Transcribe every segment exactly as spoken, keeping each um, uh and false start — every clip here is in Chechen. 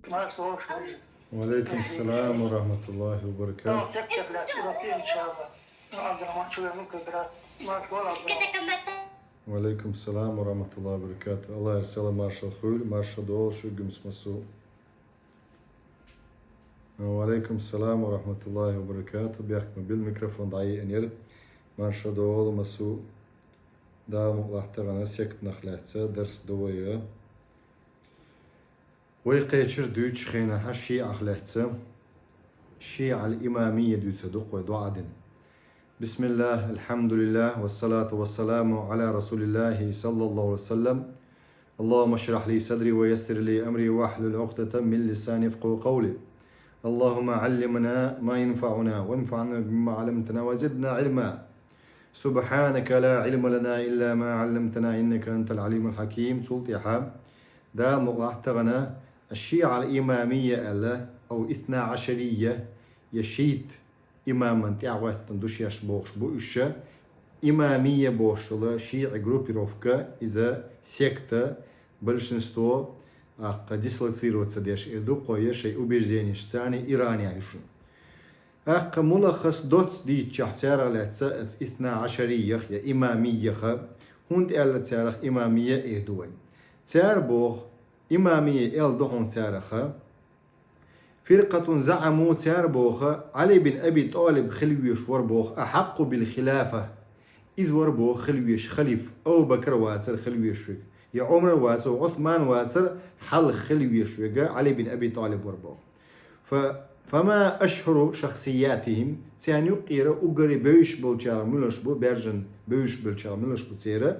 Марш вовш. Ва алейкум салам ва рахматуллахи ва баракатух. Сектор, блядь, урапи, иншаллах. Ну, Абдурахман, чё, ну, как раз. Марш вол, Абдурахман. Ва алейкум салам ва рахматуллахи ва баракатух. Аллах салам маршал хуйли, марша долу шу гумс масу. Ва алейкум салам ва рахматуллахи ва баракатух. Бехк ма бил, микрофон дӀайиънера. Марша долу масу. Дала мукъ лахь тахана сектанах лаьцна дарс ду вай. Вай кхечира дуьйцучу хенахь шиъах лаьцна, шиъал имамия дуьйцур ду-кх вай доӀа дина. بسم الله، الحمد لله، والصلاة والسلام على رسول الله صلى الله عليه وسلم. اللهم اشرح لي صدري ويسر لي أمري واحلل عقدة من لساني يفقهوا قولي. اللهم علمنا ما ينفعنا وانفعنا بما علمتنا وزدنا علما. سبحانك لا علم لنا إلا ما علمتنا إنك أنت العليم الحكيم. Цул тӀаьхьа Дала мукъ лахь тахана, шиъал имамия аьлла, ау исна Ӏашария, я шиъ имаман тӀаьхьахӀоьттина ду шаьш бохуш бу уьш. Имамия бохуш йолу шиъ группировка, иза секта, большинство, аккха дислоцироваться деш эр ду-кх вай шайн убежденешца Иранехь ю шуна. ТӀаккха мулаххас доцца дийцича царах лаьцна, аса исна Ӏашариях я имамиях, хӀунда аьлла царах имамия эр ду вай. Цара боху, имамия аьлла ду хьуна царах, فرقة زعموا, цара боху, Ӏали бин Аби ТӀалиб хила везаш вара боху, أحق بالخلافة, иза вара боху хила везаш халифа, Абу Бакр вацара хила везаш верг, я Ӏумар вацара, Ӏусман вацара хьалха хила везаш верг Ӏали бин Аби ТӀалиб вара боху. Фа-, فما أشهر شخصياتهم, царна юккъера уггаре бевзаш болчарах муьлш бу, баьржина бевзаш болчарах муьлш бу церан,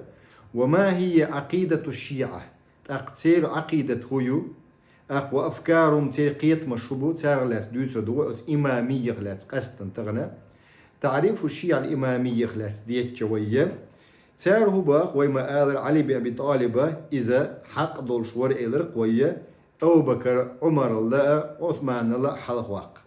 وما هي عقيدة الشيعة, тӀаккха церан Ӏакъидат хӀун ю, тӀаккха وأفكارهم, церан кхетамаш хӀун бу, царах лаьцна дуьйцур ду вай оцу имамиях лаьцна къаьсттина тахана. تعريف الشيعة الإمامية лаьцна детташ вай. Цара хӀун боху, вай ма-аллара, Ӏали бин Аби ТӀалиба иза хьакъ долуш вара элира-кх вай, Абу Бакр, Ӏумарал а, Ӏусманал а хьалхаваккха.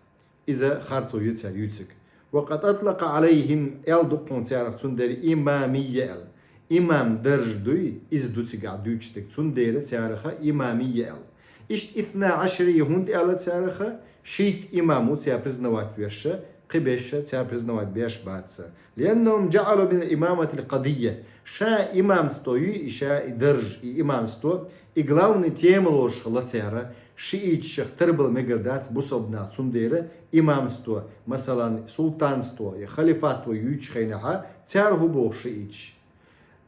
Иза харцо ю цара юьйцург. وقد أطلق عليهم, аьлла ду-кх хьуна царах цундела имамия аьлла. Имам дарж дуй, иза ду цигахь дуьйцуш дерг, цундела царах имамия аьлла. Иштта исна Ӏашария хӀунда аьлла царах, шийтта имам ву цара признавать веш, кхиберш цара признавать беш бац. لأنهم جعلوا من الإمامة القضية, ша имамство юй, и ша и дарж, и имамство, и главный тема лоруш хилла цара, шииташах тарбала мегар дац бусалба нах, цундела имамство, масалан, султанство я халифатство юьйцучу хенахь, цара хӀун боху шииташ?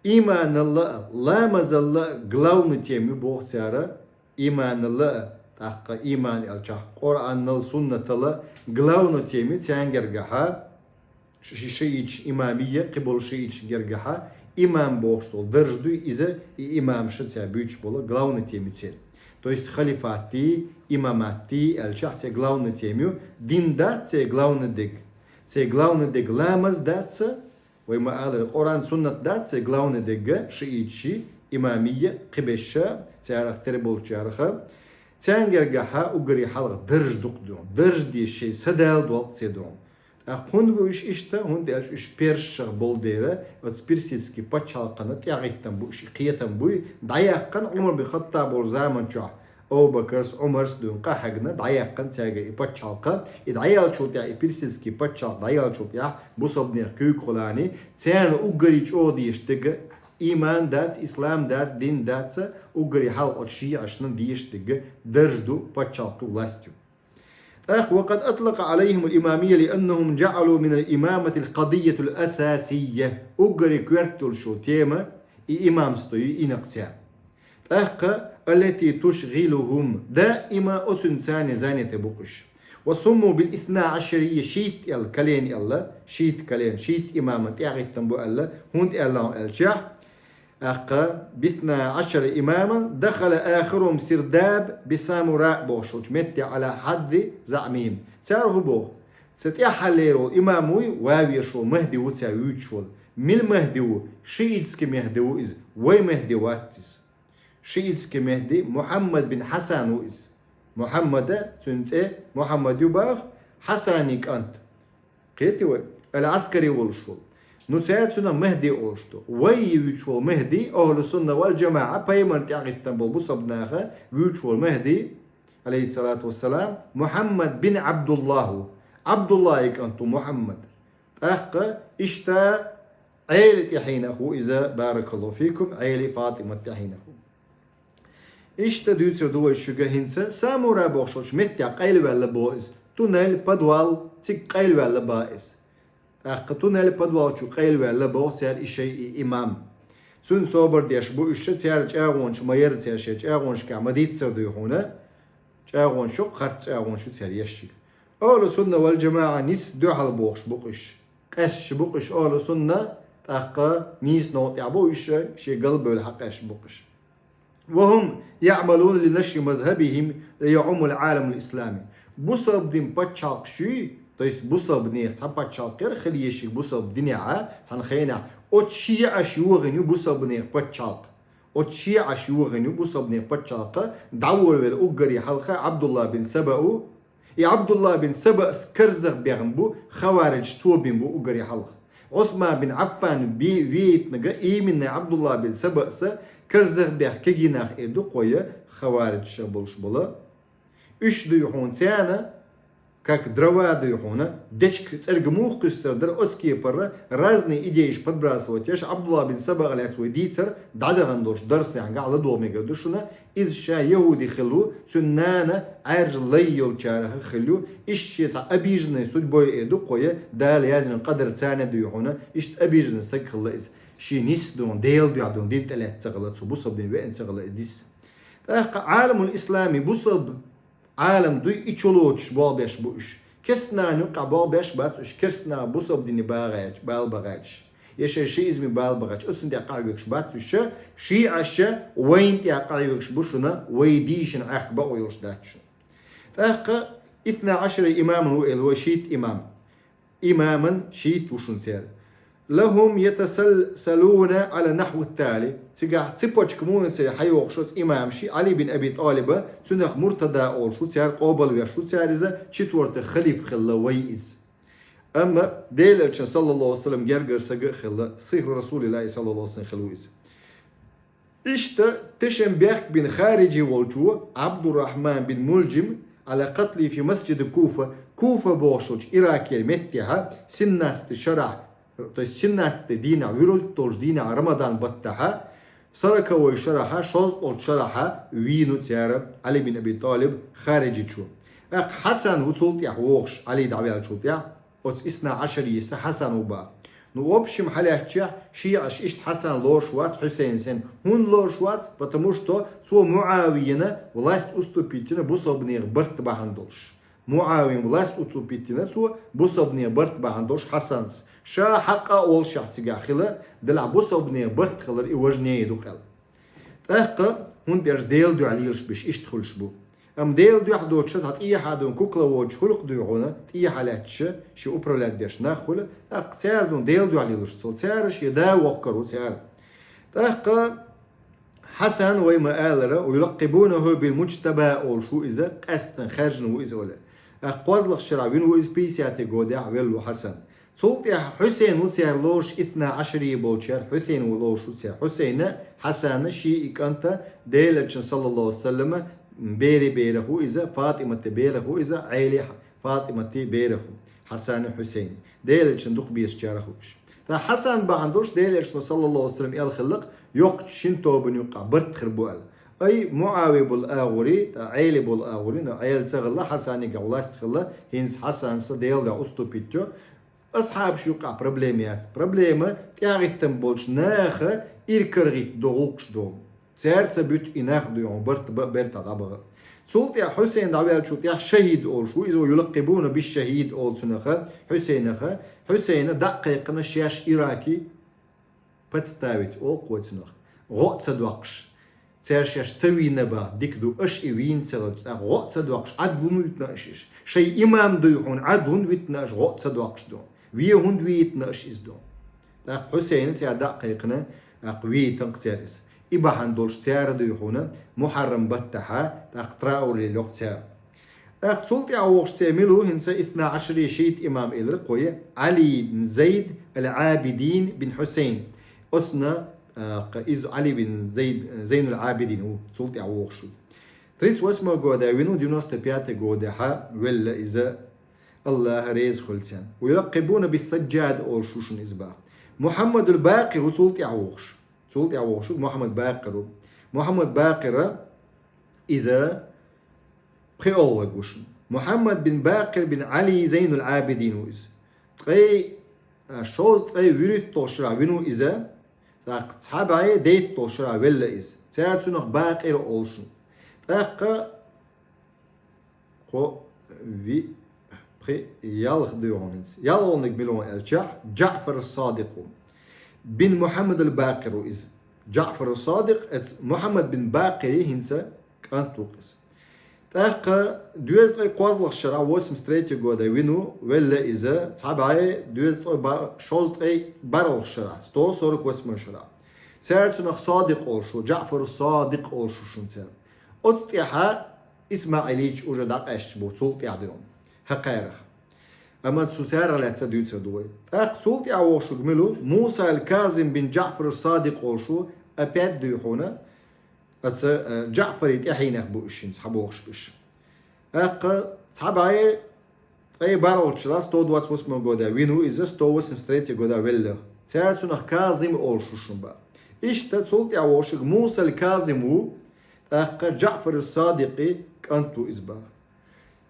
Иманал а, ламазал а главный тема ю боху цара, иманал а, тӀаккха иман аьлчахь, Къуръанал, суннатал а главный тема ю царна гергахь, ши-, ши-, шииташ имамия, кхиболу шииташ гергахь, имам бохуш долу дарж дуй иза, и имамаш цара буьйцуш болу главный тема ю церан. То есть халифатий, имаматий аьлчахь церан главный тема ю, дин дац церан главный дерг. Церан главный дерг ламаз дац, вай ма-аллара, Къуръан, суннат дац церан главный дерг, шииташ, имамия, кхиберш, царах тера болчарах. Царна гергахь уггаре хьалха дарж ду-кх дуьйна. Дарж деш шайн са дала долу церан дуьйна. ТӀаккха хӀунда бу уьш иштта, хӀунда аьлча уьш персашах болу дела, оцу персидский пачхьалкхана тӀехӀиттина бу уьш, и кхетам буй, дӀаяьккхина Ӏумар бин Хаттаб волчу заман чохь, Абу Бакрс, Ӏумарс дуьйна къахьегна, дӀаяьккхина цаьрга и пачхьалкх, и дӀаеллачул тӀаьхьа, и персидский пачхьалкх дӀаеллачул тӀаьхьа, бусалбанех куьйгахула, царна уггаре чӀогӀа дезаш дерг, иман дац, ислам дац, дин дац, уггаре хьалха оцу шиӀашна дезаш дерг дарж ду пачхьалкх, власть ю. ТӀаккха وقد أطلق عليهم الإمامية لأنهم جعلوا من الإمامة القضية الأساسية. Уггаре коьрта долуш йолу тема и имамство ю, и накъ цара. ТӀаккха التي تشغلهم, даима оцуьнца занятый бу-кх уьш. وسموا بالاثنا عشرية, шийтта аьлла, кален аьлла, шийтта кален, шийтта имаман тӀехӀиттина бу аьлла, хӀунда аьлла аьлча, тӀаккха باثنا عشر إماما دخل آخرهم سرداب بسامراء бохуш йолчу метте على حد زعمهم. Цара хӀун боху? Цу тӀаьххьаллера волу имам вуй, ван везаш волу Махди ву цара вуьйцуш волу. Мила Махди ву? Шиитский Махди ву иза. Вай Махди вац иза. Шиитский Махди Мухьаммад бин Хьасан ву иза. Мухьаммада, цуьнан цӀе Мухьаммад ю боху, Хьасанан кӀант. Кхетий вай? Ал-Аскари волуш волу. Ну, цара цунах Махди олуш ду. Вай вуьйцуш волу Махди, ахӀлу сунна вал джамаӀа, пайхамарна тӀехӀиттина болу бусалба наха вуьйцуш волу Махди, алейхиссалату вассалам, Мухаммад бин Абдуллаху. Абдуллахи кӀант ву Мухаммад. ТӀаккха иштта Ӏели тӀехьенах ву иза, баракаллаху фикум, Ӏели Фатимат тӀехьенах ву. Иштта дуьйцур ду вай шуьга хӀинца, Самура бохуш волчу меттехь къайлаваьлла боху иза. Туннель, подвал, цига къайлаваьлла баха иза. ТӀаккха туннель, подвал чу къайлаваьлла боху цара и шайн и имам. Цуьнан собар деш бу уьш, цара чӀагӀонаш ма яра цара шайн чӀагӀонашкахь ма дийццар дуй хьуна, чӀагӀонаш йоккха харц чӀагӀонаш ю цара еш шига. Ахьлу сунна вал джамаӀа нисса дуьхьал бохуш бу-кх уьш. Къаьсташ бу-кх уьш ахьлу сунна, тӀаккха нийса новкъа тӀехь бу уьш, шен галбевлла хьакъаьсташ бу-кх уьш. وهم يعملون لنشر مذهبهم ليعم العالم الإسلامي. Бусалба дин пачхьалкхаш юй, то есть бусалбанех цхьа пачхьалкх яра хила еза шига бусалба динехь, цхьана хенахь. Оцу шиӀаш йохийна ю бусалбанех пачхьалкх. Оцу шиӀаш йохийна ю бусалбанех пачхьалкх, дӀаволавелла уггаре хьалха Абдулла бин Саба ву. И Абдулла бин Сабас карзах бехна бу, хаваридж цо бина бу уггаре хьалха. Ӏусман бин Ӏаффан би-, вейтинарг именно Абдулла бин Сабаса карзах бех кегий нах эр ду-кх вай, хаваридж болуш бола. Уьш дуй хьуна царна, как дрова дуй хьуна, дечка цӀерга муха кхуьссур дара, оцу кепара разные идеяш подбрасывать еш, Абдулла бин Сабах лаьцна вай дийцар дӀадахана долуш дарсехь гахь ладогӀа мегар ду шуна, иза ша яхӀуди хилла ву, цуьнан нана Ӏаьржа лай йолчарах хилла ю, иштта шен цхьа обиженный судьбой эр ду-кх вай, Дала яздина къадар царна дуй хьуна, иштта обиженный саг хилла иза. Шен нисса дуьхьа, Делан дуьхьа дуьхьа дин тӀелаьцна ца хилла, цу бусалба дин веана ца хилла иза дисса. ТӀаккха Ӏаламул ислами бусалба Ӏалам дуй, и чулоцуш болх беш бу уьш. Керстанан юккъехь болх беш бац уьш, керстанан бусалба дине бала баха гӀерташ, бала баха гӀерташ. Я шайн шиизме бала баха гӀерташ, оцунна тӀехь къахьоьгуш бац уьш, шиӀаш вайна тӀехь къахьоьгуш бу шуна, вай дийшина Ӏехка бакъо йолуш дац шуна. ТӀаккха итна Ӏашара имаман ву элира вай, шийтта имам. Имаман шийтта ву шуна церан. لهم يتسلسلون على النحو التالي. Цигахь цепочка муха ю церан хьайогӀуш оцу имамашийн: Ӏали бин Аби ТӀалиба, цуьнах Муртада олуш ву церан, къобалвеш ву церан иза, четвёртый халифа хилла вай иза. Амма Делан Элчан, саллаллаху алейхи ва саллям, гергара сага а хилла, сихру Расулиллахи, саллаллаху алейхи ва саллям, хилла ву иза. Иштта тешнабехк бина хариджи волчо, Абдуррахман бин Мулджим, على قتله في مسجد الكوفة, Куфа бохуш йолчу Иракера меттехьа, семнадцатый шарахь, то есть семнадцатый дийнахь, вуьрхӀитталгӀачу дийнахь Рамадан баттахьа, сороковой шарахьа, шовзткъалгӀачу шарахьа вийна цара Ӏали бин Аби ТӀалиб хариджичо. ТӀаккха Хьасан ву цул тӀаьхьа вогӀуш, Ӏали дӀаваьллачул тӀаьхьа, оцу исна Ӏашарийца Хьасан ву баха. Ну, в общем, хьалаьцчехь, шиӀаш иштта Хьасан лоруш вац Хьусейн санна. ХӀунда лоруш вац? Потому что цо МуӀавияна власть уступить йина бусалбанех барт бахьана долуш. МуӀавияна власть уступить йина цо бусалбанех барт бахьана долуш Хьасанца. Ша хьакъ а олушехь цигахь хила, делахь бусалбанех барт хилар и важнее ду къел. ТӀаккха, хӀунда аьлча Делан дуьхьа лелаш берш иштта хуьлуш бу. Амма Делан дуьхьа доцуш цхьа тӀехьа дуьйна кукла воцуш хуьлу-кх дуй хьуна, тӀехьа лаьтташ, шен управлять деш нах хуьлу, тӀаккха цара дуьйна Делан дуьхьа лелаш цо, цара шен да воккхур ву цара. ТӀаккха Хьасан, вай ма-аллара, يلقبونه بالمجتبى олуш ву иза, къаьсттина хаьржина ву иза олий. ТӀаккха кхозлагӀчу шарахь вина ву иза, пятидесятый годехь велла ву Хьасан. Цул тӀаьхьа Хьусейн ву церан лоруш, итна Ӏашарий болчеран Хьусейн ву лоруш ву церан. Хьусейна, Хьасана, ши и кӀанта, Делан Элчан, саллаллаху алейхи ва саллама, берийн берах ву иза, ФатӀиматан берах ву иза, Ӏелин, ФатӀиматан берах ву, Хьасанан, Хьусейнан. Делан Элчанан дукха безачарах ву уьш. Ткъа Хьасан бахьана долуш Делан Элчано, саллаллаху алейхи ва саллам, аьлла хилла-кх, йоккхачу шина тобанна юккъехь барт хир бу аьлла. Ай, МуӀави болу агӀор, ткъа Ӏели болу агӀор, но Ӏела ца хилла, Хьасанигахь власть хилла, хӀинца Хьасанца Делан дуьхьа уступить йо, асхьабашна юккъехь проблема яц. Проблема тӀехӀиттина болчу наха иракарахӀитта долу гӀуллакхаш ду. Цара ца буьту и нах дуй хьуна барт бан а, бертахь дӀабаха а. Цул тӀаьхьа Хьусейн дӀаваьллачул тӀаьхьа шахӀид олуш ву иза, يلقبونه بالشهيد олу цуьнах, Хьусейнах. Хьусейна дӀа а кхайкхина шаьш Ираке подставить олу-кх вай цунах, гӀо а ца доккхуш. Цара шаьш ца вийна баха дика ду, аша и вийна ца хилча, тӀаккха гӀо а ца доккхуш, Ӏад хӀунда витина аша иза? Шайн имам дуй хьуна, Ӏад хӀунда витина аша, гӀо а ца доккхуш ду? Вен хӀунда виййтина аша иза ду? ТӀаккха Хьусейна цара дӀа а кхайкхина, тӀаккха виййтина-кх цара иза. И бахьана долуш цара дуй хьуна, Мухьаррам баттахьа, тӀаккха траур лелайо-кх цара. ТӀаккха цул тӀаьхьа вогӀуш церан мила ву хӀинца итна Ӏашарий, шийтта имам элира-кх вай, Ӏали бин Зайд ал-Ӏабидин бин Хьусейн. Оцунна, а, кха иза Ӏали бин Зайд, Зайнул Ӏабидин ву, цул тӀаьхьа вогӀуш ву. Тридцать восьмой года вину, девяносто пятый года хьа велла иза, Аллаха реза хуьлцен. ويلقبونه بالسجاد олуш ву шуна иза баха. Мухаммадул Бакъир ву цул тӀаьхьа вохуш. Цул тӀаьхьа вохуш ву Мухаммад Бакъир ву. Мухаммад Бакъира иза пхиъалгӀаг ву шуна. Мухаммад бин Бакъир бин Али Зайнул Абидин ву иза. Ткъе, а, шовзткъе вуьрхӀитталгӀа шарахь вину иза, тӀаккха цхьа бӀе дейтталгӀа шарахь велла иза. Цара цунах Бакъир олуш ву. ТӀаккха кхо, ви, пхи, ялх дуьйгӀунца. ЯлхолгӀаниг мила ву аьлча, Джаъфар Садикъ ву. Бин Мухаммад ал-Бакъир ву иза. Джаъфар Садикъ, эц Мухаммад бин Бакъири хӀинца кӀант ву иза. ТӀаккха дезткъе кхоалгӀачу шарахь, восемьдесят третий года вину велла иза, цхьа бӀе дезткъе бар-, шовзткъе бархӀалгӀачу шарахь, сто сорок восьмой шарахь. Цара цунах Садикъ олуш ву, Джаъфар Садикъ олуш ву шуна цара. Оцу тӀаьхьа ИсмаӀилича уже дӀакъаьсташ бу, цул тӀаьхьа дуьйна. ХӀокхарах. Амма цу царах лаьцна дуьйцур ду вай. ТӀаккха цул тӀаьхьа вохуш ву мила ву, Муса аль-Казим бин Джаъфар Садикъ олуш ву, опять дуй хьуна, Аца, э, Джаъфари тӀаьхьенах бу уьш хӀинца, хьан бохуш бу уьш. ТӀаккха цхьа бӀе ткъе бархӀалгӀачу шарахь, сто двадцать восьмой года вину иза, сто восемьдесят третий года велла. Цара цунах Казим олуш ву шуна баха. Иштта цул тӀаьхьа вохуш ву Муса аль-Казим ву, тӀаккха Джаъфар ас-Садикъи кӀант ву иза баха.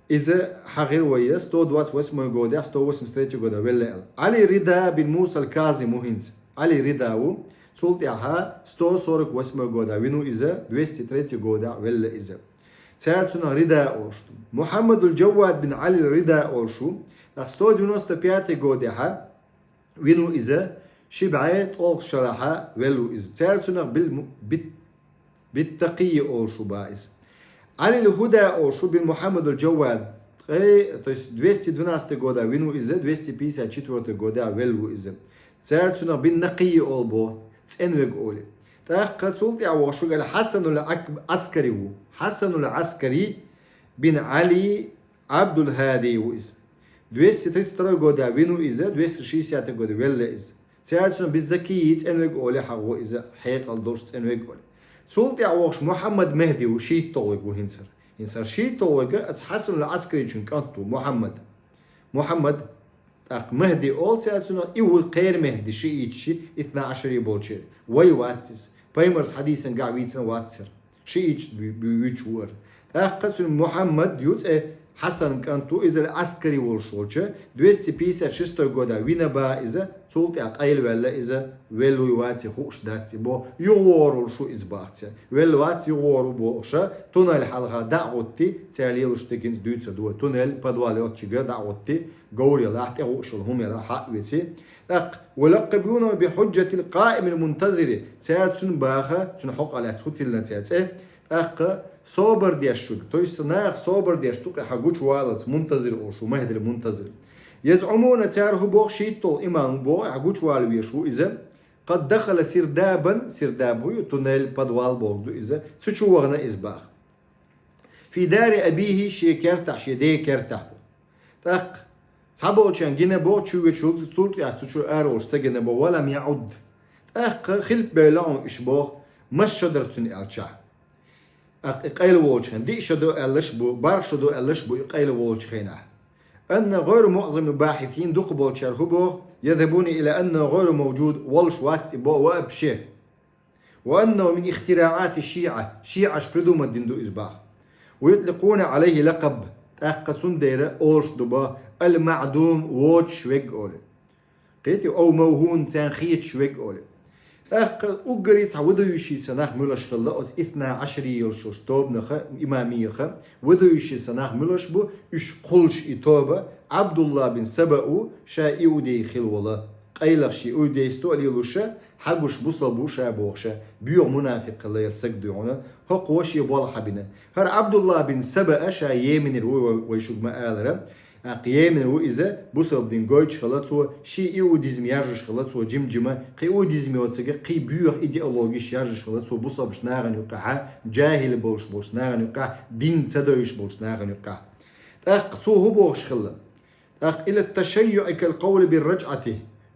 Иза хьахийра вай, сто двадцать восьмой года, сто восемьдесят третий года велла аьлла. Али Рида бин Муса аль-Казим ву хӀинца. Али Рида ву, цул тӀаьхьа сто сорок восьмой года вину иза, двести третий года велла иза. Цара цунах Рида олуш ву. Мухаммадул Джаввад бин Али Рида олуш ву, тӀаккха сто девяносто пятый года хьа вину иза, ши бӀе ткъолгӀа шарахьа велла ву иза. Цара цунах бил му-, бит-, Биттакъийи олуш ву баха иза. Али аль-Худа олуш ву бин Мухаммадул Джаввад, ткъе, то есть двести двенадцатый года вину иза, двести пятьдесят четвёртый года велла ву иза. Цара цунах бин Накъийи олу боху, цӀенвег олу. ТӀаккха цул тӀаьхьа вохуш ву Хьасанул Ак-, Аскари ву. Хьасанул Аскари бин Али Абдул-Хьади ву иза. Двести тридцать второй года вину иза, двести шестидесятый года велла иза. Цара цунах бин Закийи цӀенвег олу, хьагӀо иза хьекъал долуш цӀенвег олу. Цул тӀаьхьа вохуш Мухаммад Мехди ву, шийтталгӀаг ву хӀинца. ХӀинца шийтталгӀаг аца Хьасанул Аскаричун кӀант ву Мухаммад. Мухаммад, тӀаккха Мехди олу цара цунах, и ву кхера Мехди, шиитчи, итна ашари болчеран. Вай вац иза. Пайхамарс хьадийсан гахь вийцина вацара. Шиитча буьйчу ву ара. ТӀаккха цуьнан Мухьаммад ю цӀе, Хьасан кӀант ву, иза Аскари волуш волча, двести пятьдесят шестой года вина баха иза, цул тӀаьхьа къайлаваьлла иза, велла вуй ваций хууш дац и бо, юхавогӀур волуш ву иза бахця. Велла вац юхавогӀур ву бохуша, туннель хьалха дӀа а гӀутти, цаьрла лелуш дерг хӀинца дуьйцур ду вай, туннель, подвал йоцчуьнга дӀа а гӀутти, говр ялахь, тӀегӀуш йолу хӀума ялахь хьа а оьций. ТӀаккха, ولقبونه بحجة القائم المنتظر, цара цуьнан баха, цуьнан хьокъехь лаьцна хӀун тиллина цара цӀе, тӀаккха собар деш вуьгу, то есть наха собар деш ду-кх хьан гучуваллалц, Мунтазир олуш ву, Мехьдил Мунтазир. يزعمون, цара хӀун боху, шийтталгӀа имам боху, хьан гучувала везаш ву иза, قد دخل سردابا, сирдаб вуй, туннель, подвал бохург ду иза, цу чу вахана иза баха. في دار أبيه, шен кертахь, шен ден кертахь. ТӀаккха цхьаболчарна гина боху, чу вечул, цул тӀаьхьа цу чу ара волуш ца гина боху, ولم يعد. ТӀаккха хилпа бевлла хьуна уьш боху, масса шо дара цуьнан аьлча. ТӀаккха и къайлаволчу хенахь, диъ шо ду аьллаш бу, бархӀ шо ду аьллаш бу и къайлаволчу хенахь. أنه غير معظم الباحثين, дукхахболчара хӀун боху, يذهبون إلى أنه غير موجود, волуш вац и боху вообще. وأنه من اختراعات الشيعة, шиӀаш придумать дина ду иза баха. ويطلقون عليه لقب, тӀаккха цундела олуш ду баха, المعدوم, воцуш верг олий. Кхетий, أو موهون, царна хеташ верг олий. ТӀаккха уггаре цхьа выдающийся нах муьлш хилла оцу итна Ӏашари йолчу тобанах, имамех, выдающийся нах муьлш бу, уьш кхуллуш и тоба, Ӏабдулла бин Саба ву, ша иудей хилла волу. Къайлаха шен иудейство а лелош, хьагуш бусалба ву ша бохуш, боьха мунафикъ хилла хӀара стаг дуй хьуна, хӀокхо шен болх хьабина. ХӀара Ӏабдулла бин Саба а ша Йеменера ву, вай, вай шуьга ма-аллара. ТӀаккха Йеменера ву иза, бусалба дин гойтуш хилла цо, шен иудизм яржаш хилла цо жим-жима, кхин иудизм йоцург, кхин боьха идеологеш яржаш хилла цо бусалбачу нахана юккъехь, жахӀил болуш болчу нахана юккъехь, дин ца девзаш болчу нахана юккъехь. ТӀаккха цо хӀун бохуш хилла? ТӀаккха إلى التشيع كالقول بالرجعة.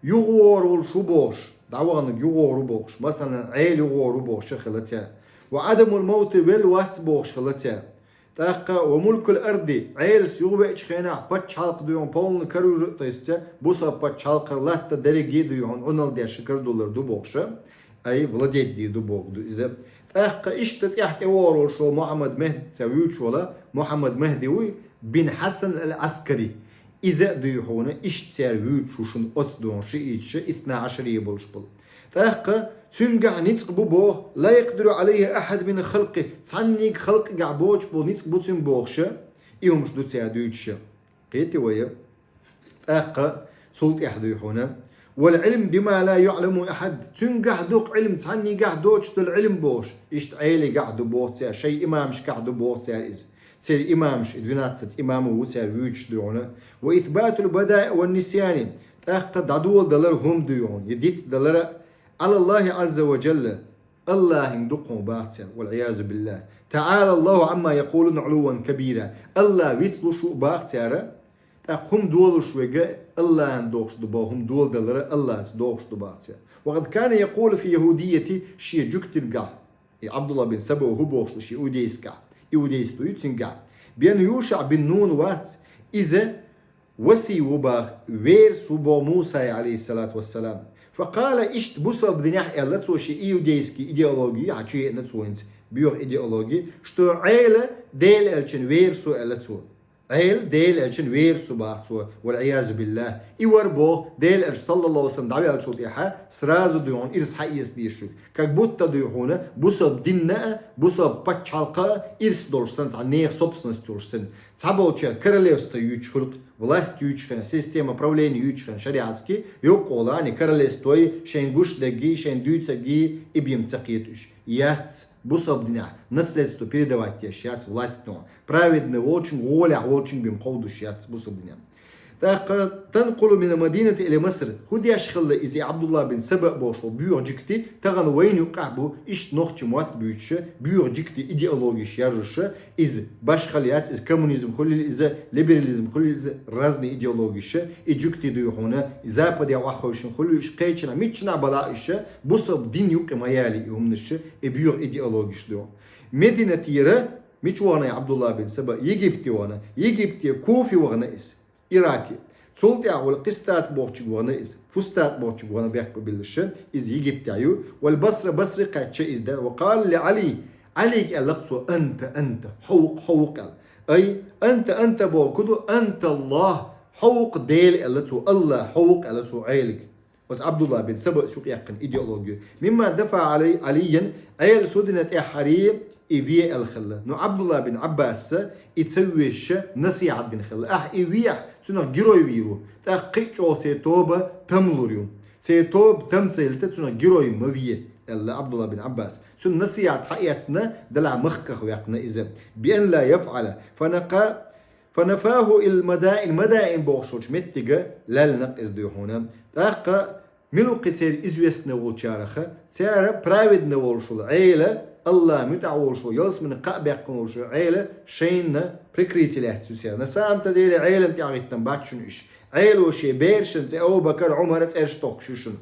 ЮхавогӀур волуш ву бохуш, дӀаваханарг юхавогӀур ву бохуш, масалан, Ӏела юхавогӀур ву бохуш а хилла цара. وعدم الموت, вел вац бохуш хилла цара. ТӀаккха وملك الأرض, Ӏелас юхавеача хенахь пачхьалкх дуй хьуна полный карур, то есть бусалба пачхьалкхара латта дерриге дуй хьуна Ӏуналла деш карадуллар ду бохуш, ай, владеть дийр ду боху ду иза. ТӀаккха иштта тӀаьхьа тӀевогӀур волуш волу Мухьаммад Мехди, цара вуьйцуш волу Мухьаммад Мехди вуй, бин Хьасан ал-Ӏаскари. Иза а дуй хьуна, иштта цара вуьйцуш ву шуна оцу догӀу шииташ, итна Ӏашария болуш болу. ТӀаккха цуьнгахь ницкъ бу боху, لا يقدر عليه أحد من خلقه, цхьанниг халкъигахь боцуш болу ницкъ бу цуьнан бохуш, и хӀумаш ду цара дуьйцуш. Кхетий вай? ТӀаккха цул тӀаьхьа дуй хьуна, والعلم بما لا يعلم أحد, цуьнгахь ду-кх Ӏилм, цхьаннигахь доцуш долу Ӏилм бохуш, иштта Ӏелигахь ду боху цара, шайн имамашкахь ду боху цара иза. Церан имамаш, и двенадцать имамов ву цара вуьйцуш дуй хьуна. وإثبات البدائع والنسيان, тӀаккха дӀадоладалар хӀума дуй хьуна, я дицдалар а, على الله عز وجل, Аллахьан ду-кх хӀума баху цара, والعياذ بالله. تعالى الله عما يقولون علوا كبيرا. Аллах вицлуш ву баху цара, тӀаккха хӀума долуш верг Аллахьан дохуш ду боху, хӀума доладалар а Аллахьца дохуш ду баху цара. وقد كان يقول في اليهودية, шен жуьгтигахь, и Ӏабдулла бин Саба хӀу бохуш ду шен иудейскахь, иудейство ю цуьнгахь, بأن يوشع بن نون вац, иза васи ву баху, верас ву боху Мусай, عليه الصلاة والسلام. فقال, иштта бусалба динехь аьлла цо шен иудейский идеологи, хьан чу еана цо хӀинца боьха идеологи, что Ӏела Делан элчан верас ву аьлла цо. Ӏела Делан элчан верас ву баху цо, والعياذ بالله. И вара боху, Делан элча, صلى الله عليه وسلم, дӀаваьллачул тӀаьхьа сразу дуй хьуна ирс хьаэца дезаш верг. Как будто дуй хьуна бусалба динна а, бусалба пачхьалкха а ирс долуш санна, цхьа нехан собственность йолуш санна. Цхьаболчара королевство юьйцуш хуьлу-кх, власть юьйцуш хилла, система правления юьйцуш хилла шариатский, юккъехула а королевствой шайн гуш дерг, шайн дуьйцург, и бен ца кхета уьш. Яц, бусалба динехь наследство передавать деш яц власть, но праведный волчун, гӀолехь волчун бен кховдуш яц бусалба динехь. ТӀаккха تنقل من المدينة إلى مصر, хӀу деш хилла иза и Ӏабдулла бин Саба бохуш волу боьха жуьгти, тахана вайна юккъехь бу, иштта нохчийн мотт буьйцуш, боьха жуьгти идеологиш яржуш, иза башхалла яц, иза коммунизм хуьлийла, иза либерализм хуьлийла, иза разный идеологиш, и жуьгти дуй хьуна, и западе охьахевшина хуьлийла, уьш кхечанхьа, миччанхьа балахь уьш, бусалба дин юккъе ма яли и хӀуманаш, и боьха идеологиш ду. Мединатера мича вахана и Ӏабдулла бин Саба? Египте вахана. Египте Куфе вахана иза. Ираке. Цул тӀаьхьа вала Къистат бохучуьнга вахана иза, Фустат бохучуьнга вахана бехк биллаш, иза Египтехь ю, вала Басра, Басре кхаьчча иза да, وقال لعلي, Ӏалига аьлла-кх цо, أنت، أنت, хьо ву-кх, хьо ву-кх аьлла. Ай, أنت، أنت боху ду, أنت الله, хьо ву-кх Дела аьлла цо, Аллах, хьо ву-кх аьлла цо Ӏелига. Оцу Ӏабдулла бин Сабас юкъаяьккхина идеологи. مما دفع علي، عليا, Ӏела судина тӀаьххьаре и ве аьлла хилла. Ну, Ӏабдулла бин Ӏаббаса и ца везаш насихьат дина хилла. Ахь и вехь, цунах герой вийр ву. ТӀаккха кхин а чӀогӀа церан тоба там лур ю. Церан тоба там ца хилийта, цунах герой ма ве, аьлла Ӏабдулла бин Ӏаббас. Цунна насихьат хьаэцна, делахь махках ваьккхина иза. بأن لا يفعل. فنقا-، فنفاه إلى المدائن. Мадаин бохуш волчу меттиге лаьллина-кх иза дуй хьуна. ТӀаккха мила ву-кх церан известный волчарех? Цара праведный волуш волу Ӏела, Аллах муьтӀахь волуш волу, ялсамане кхаъ баьккхина волуш волу Ӏела шайна прикрытие лаьцна ю цара. На самом-то деле Ӏелана тӀехь хӀиттина бац шуна уьш. Ӏело шен берашна цӀе Абу-Бакар, Ӏумар а цӀераш тохкуш ю шуна.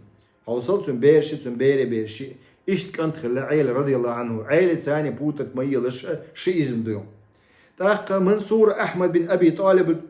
Хьовсал, цуьнан бераш а, цуьнан берийн бераш а. Иштта кӀант хилла Ӏела, радияллаху Ӏанху. Ӏелаца цхьаьна путать ма елаш, шиизм ду. ТӀаккха Мансур Ахьмад бин Аби ТӀалиб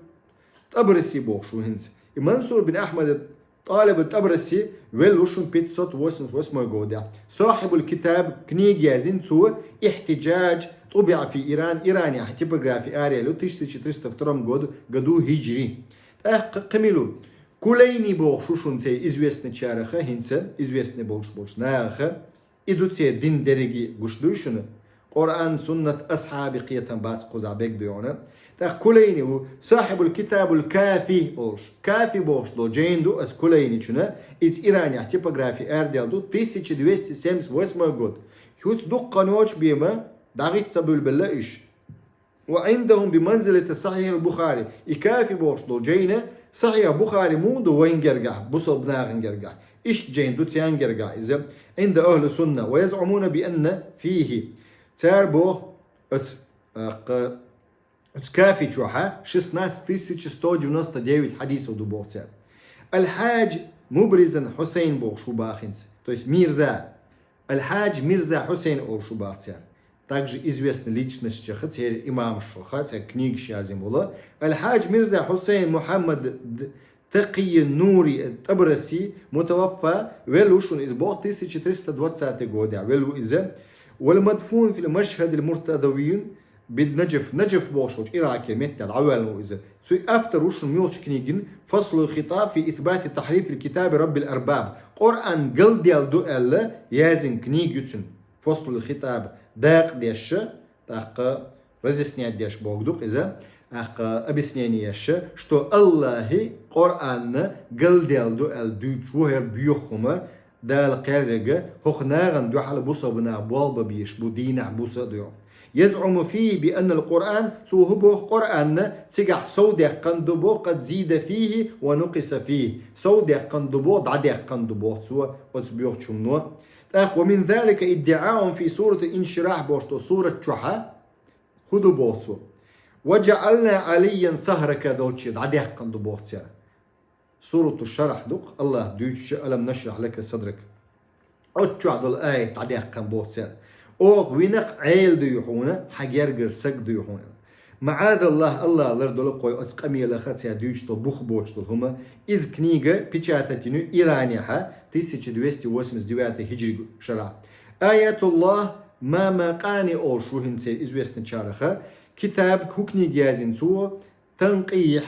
ТӀабраси бохуш ву хӀинца. И Мансур бин Ахьмад ТӀалиб ТӀабраси велла ву шуна пятьсот восемьдесят восьмой годехь. Сахьибул Китаб, книга яздина цо, Ихтиджадж, тӀубиӀа фи Иран, Иранехь типографи араяьлла ю, тысяча триста втором году, году хиджри. ТӀаккха кхин мила ву? Кулайни бохуш ву шуна церан известныйчарех, хӀинца известный болуш болчу нахах. И ду церан дин дерриге, гуш дуй шуна? Къуръан, суннат, асхьабийн кхетам бац кхузахь берг дуй хьуна. ТӀаккха Кулайни ву, Сахьибул Китабул Кафи олуш. Кафи бохуш долу жайна ду оцу Кулайничун, иза Иранехь типографи арадаьлла ду, тысяча двести семьдесят восьмой год. ХӀинца дуккха йоцуш бен ма дӀагӀитта ца буьлбелла уьш. وعندهم بمنزلة صحيح البخاري. И Кафи бохуш долу жайна Сахьихь Бухари муха ду вайн гергахь, бусалба нахана гергахь? Иштта жайна ду царна гергахь иза. عند أهل السنة ويزعمون بأن فيه. Цара боху, оцу, а, кха-, оцу Кафи чохь шестнадцать тысяч сто девяносто девять хьадисов ду боху цара. Аль-Хьаджи Мубризан Хьусайн бохуш ву бахинца. То есть Мирза. Аль-Хьаджи Мирза Хьусайн олуш ву баха цара. также известный личностьчаха, церан имамашха, церан книгаш язйина вола. Аль-Хьаджи Мирза Хьусайн Мухьаммад Д-, Такъийи Нури Табраси, мутаваффа, велла ва шуна из боху, тысяча триста двадцатый годехь велла ва иза. Валь мадфун фил Машхадиль Муртадавиин бил Наджаф, Наджаф бохуш волчу Иракера метте дӀавоьллина ву иза. Цуьнан автор ву шуна муьлхачу книгин, Фаслуль Хитаб фи исбати тахьрифиль китаби Раббиль Арбаб. Къуръан галдаьлла ду аьлла язйина книга ю цуьнан. Фаслуль Хитаб, дакъа деш, тӀаккха разъяснять деш бохург ду-кх иза, тӀаккха объяснение еш, что Аллахьи Къуръанна галдаьлла ду аьлла дуьйцуш ву хӀара боьха хӀума, Дала кхергарг, хӀокху нахана дуьхьал бусалба нах болх бан безаш бу, дийнахь буса а ду. ЯзӀуму фийхи би анналь Къуръан, цо хӀун боху, Къуръанна цигахь сов даьккхина ду боху, къад зида фийхи ва нукъиса фийхи, сов даьккхина ду боху, дӀадаьккхина ду боху цо оцу боьхачу хӀумано. ТӀаккха ва мин залика иддиӀаухум фи суратиль Инширахь бохуш долу сурат чохь, хӀун ду боху цо? Ва жаӀална Ӏалиййан сахрака долчу дӀадаьккхина ду боху цара. Сурату Шарахь ду-кх, Аллахь дуьйцучу «Алам нашрахь лака садрак». Оцу чохь долу аят дӀадаьккхина боху цара. Оха вина-кх Ӏела дуй хьуна, хьан гергара саг дуй хьуна. МаӀазаллахь, Аллахь лардойла кхой оцу къамелаха, цара дуьйцуш долу бух боцуш долу хӀума. Иза книга печатать йина ю Иранехьа, тысяча двести восемьдесят девятый хиджри шарахь. Аятуллахь ма макъани олуш ву хӀинца известначараха. Китаб, хӀун книга язйина цо, Танкъихь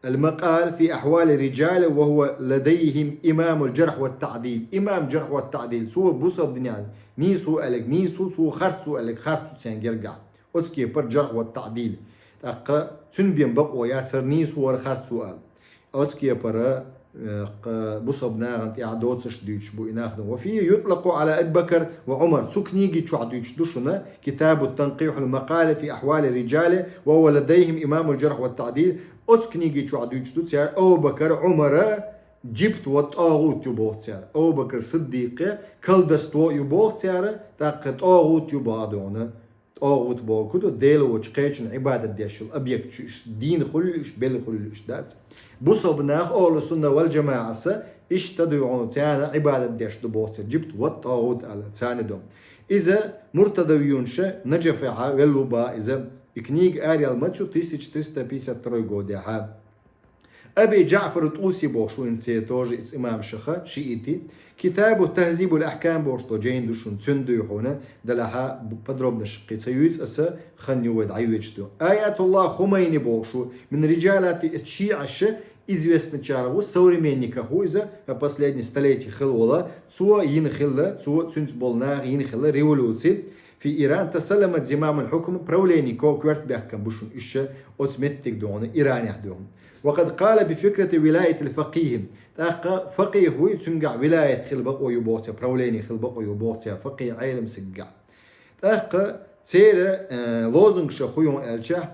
аль-Макъал фи ахьвали риджали ва хӀува ладайхим имамуль джархь ва таъдил. Имам джархь ва таъдил, цо бусалба динехь нийса ву аьлларг нийса ву, цо харц ву аьлларг харц ву церан гергахь. Оцу кепара джархь ва таъдил. ТӀаккха цуьнан бен бакъо яц хӀара нийса ву, хӀара харц ву аьлла. Оцу кепара, э, кха-, бусалба нахана тӀехь доцурш дуьйцуш бу и нах. Ва фийхи ютлакъу Ӏала Аби Бакр ва Ӏумар. Цу книги чохь дуьйцуш ду шуна, Китабу танкъихьуль макъали фи ахьвали риджали ва хӀува ладайхим имамуль джархь ва таъдил. Оцу книги чохь дуьйцуш ду цара Абу Бакр, Ӏумар, джибт ва тӀагӀут ю боху цара. Абу Бакр Сиддикъе колдовство ю боху цара, тӀаккха тӀагӀут ю боху дуьйна. ТӀагӀут бохург ду, Дела воцчу кхечунна Ӏибадат деш йолу объект, шу иштта дийна хуьлу, иштта белла хуьлу, иштта дац. Бусалба нах, ахьлу сунна вал джамаӀас, иштта дуй хьуна, царна Ӏибадат деш ду боху цара, джибт ва тӀагӀут аьлла, царна ду. Иза муртадавиюнша Наджафехьа велла ву боху иза, и книга араяьлла ма ю тысяча триста пятьдесят второй годехьа. Аби Джаъфар ТӀуси бохуш ву хӀинца тоже иза имамашха, шиити. Китабу Тахзибуль Ахькам бохуш долу жайна ду шуна, цуьнан дуй хьуна, делахьа подробнаш кхин ца юьйцу аса, хан ю вай дӀайоьдуш ду. Аятуллахь Хумайни бохуш ву, мин риджалати шиӀаша известначарах ву, современниках ву иза, последний столетие хилла волу, цо йина хилла, цо цуьнца болу наха йина хилла революци. Фи Иран тасалламат зимамуль хьукм, правление ко-, коьрта баьхкина бу шуна иша, оцу меттиг ду хьуна, Иранехь ду хьуна. Ва къад къала би фикрати вилаятиль факъихи. ТӀаккха факъих вуй, цуьнгахь вилаят хила бакъо ю боху цара, правление хила бакъо ю боху цара, факъих Ӏелам сиггахь. ТӀаккха церан, э, лозунгаш хӀун ю аьлча,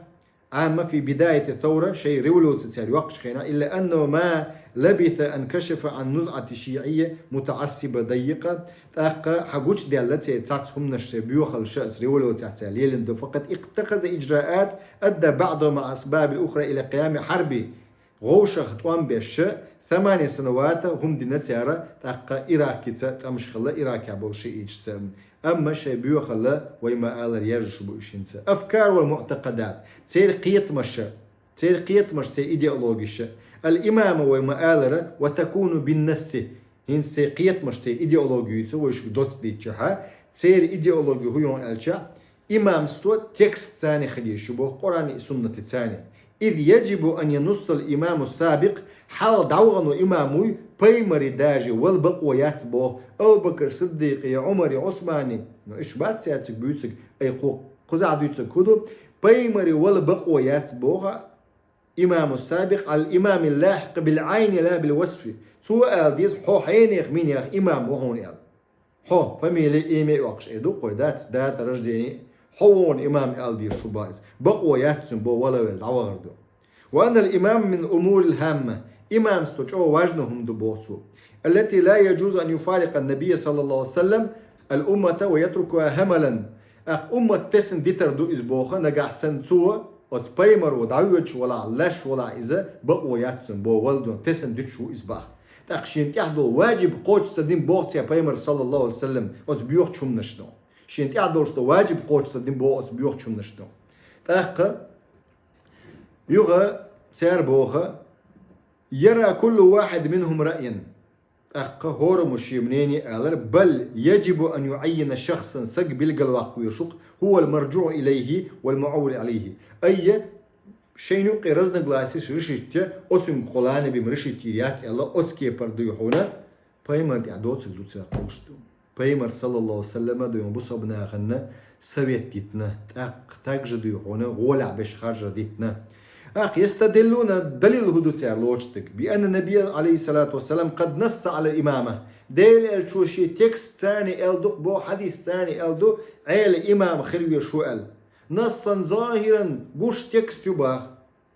Ӏамма фи бидаяти савра, шайн революци цара йоккхучу хенахь, илла аннаху ма лабиса ан кашафа ан нузъати шиӀийя мутаӀассиба даййикъа, тӀаккха хьан гучудаьлла церан цхьацца хӀуманаш, шайн боьхалла шаьш революцехь цара лелийна ду, факъад иттахаза иджраат адда баъдаху маъа асбабиль ухра ила къиями хьарби, вовшах тӀом беш, самани санавата хӀума дина цара, тӀаккха Иракица тӀамаш хилла, Иракехь болу шиӀиташца. Амма шайн боьхалла, вай ма-аллара, яьржаш бу уьш хӀинца. Афкар ва муътакъадат. Церан кхетамаш, церан кхетамаш, церан идеологиш. Аль-имама вай ма-аллара, ва такуну бин-насси. ХӀинца церан кхетамаш, церан идеологица вай шуьга доцца дийцчахьа, церан идеологи хӀун ю аьлча, имамство текст царна хила езаш ю боху, Къуръани и суннати царна. Из яджибу ан януссал имаму сабикъ, хьалха дӀавахана имам вуй, пайхамаре даже вала бакъо яц боху, Абу Бакр Сиддикъе, Ӏумаре, Ӏусмане, ну, уьш бац цаьрциг буьйцург, ай кху-, кхузахь дуьйцург хӀун ду, пайхамаре вала бакъо яц боху, имаму сабикъ аль имамиль лахикъ биль Ӏайни ла биль васфи. Цо ала деза, хьо хьенех, минех имам ву хьуна аьлла. Хьо, фамили, имя а йоккхуш, эр ду кхой, дац, дата рождения, хьо ву хьуна имам аьлла дийр шу бац. Бакъо яц цуьнан бо вала велла дӀавахар ду. Ва аннал имам мин умурил хӀамма. Имамство чӀогӀа важна хӀума ду боху цо. Аллати ла яджузу ан юфарикъа набия саллаллаху алейхи ва саллям аль уммата ва ятрукуха хӀамалан. Акх уммат тесна дитар ду иза боху, нагахь санна цо, оцу пайхамаро дӀавоьдуш валахь, лаш валахь иза, бакъо яц цуьнан бо вала ду, тесна дуьтуш ву иза баха. ТӀаккха шена тӀехь долу ваджиб кхочуш ца дина боху цо пайхамар саллаллаху алейхи ва саллям оцу боьхачу хӀуманаш ду. Шен тӀехь долуш ду ваджиб кхочуш ца дина боху оцу боьхачу хӀуманаш ду. ТӀаккха юха цара боху: «Яра куллу вахид минхум раъян». ТӀаккха хӀораммо шен мнение алара: «Бал яджибу ан юаййина шахсан», саг билгалваккха везаш ву-кх, «хӀувал марджуу илайхи вал муаввал алайхи». Айя, шайна юккъе разногласиш решить, оцуьнга кхолана бен решить йийр яц аьлла, оцу кепара дуй хьуна, пайхамарна тӀехь доцург ду цара кхуллуш ду. Пайхамар, саллаллаху алейхи ва саллама, дуй хьуна бусалба нахана совет дитина, тӀаккха также дуй хьуна гӀолехь беш харжар дитина. ТӀаккха ястадиллуна, далил хӀун ду цара лоцуш дерг? Би анна набия, алейхиссалату вассалам, къад насса ала имама. Делан элчо шен текст царна аьлла ду-кх боху, хьадис царна аьлла ду, Ӏела имам хила везаш ву аьлла. Нассан захиран, гуш текст ю боху.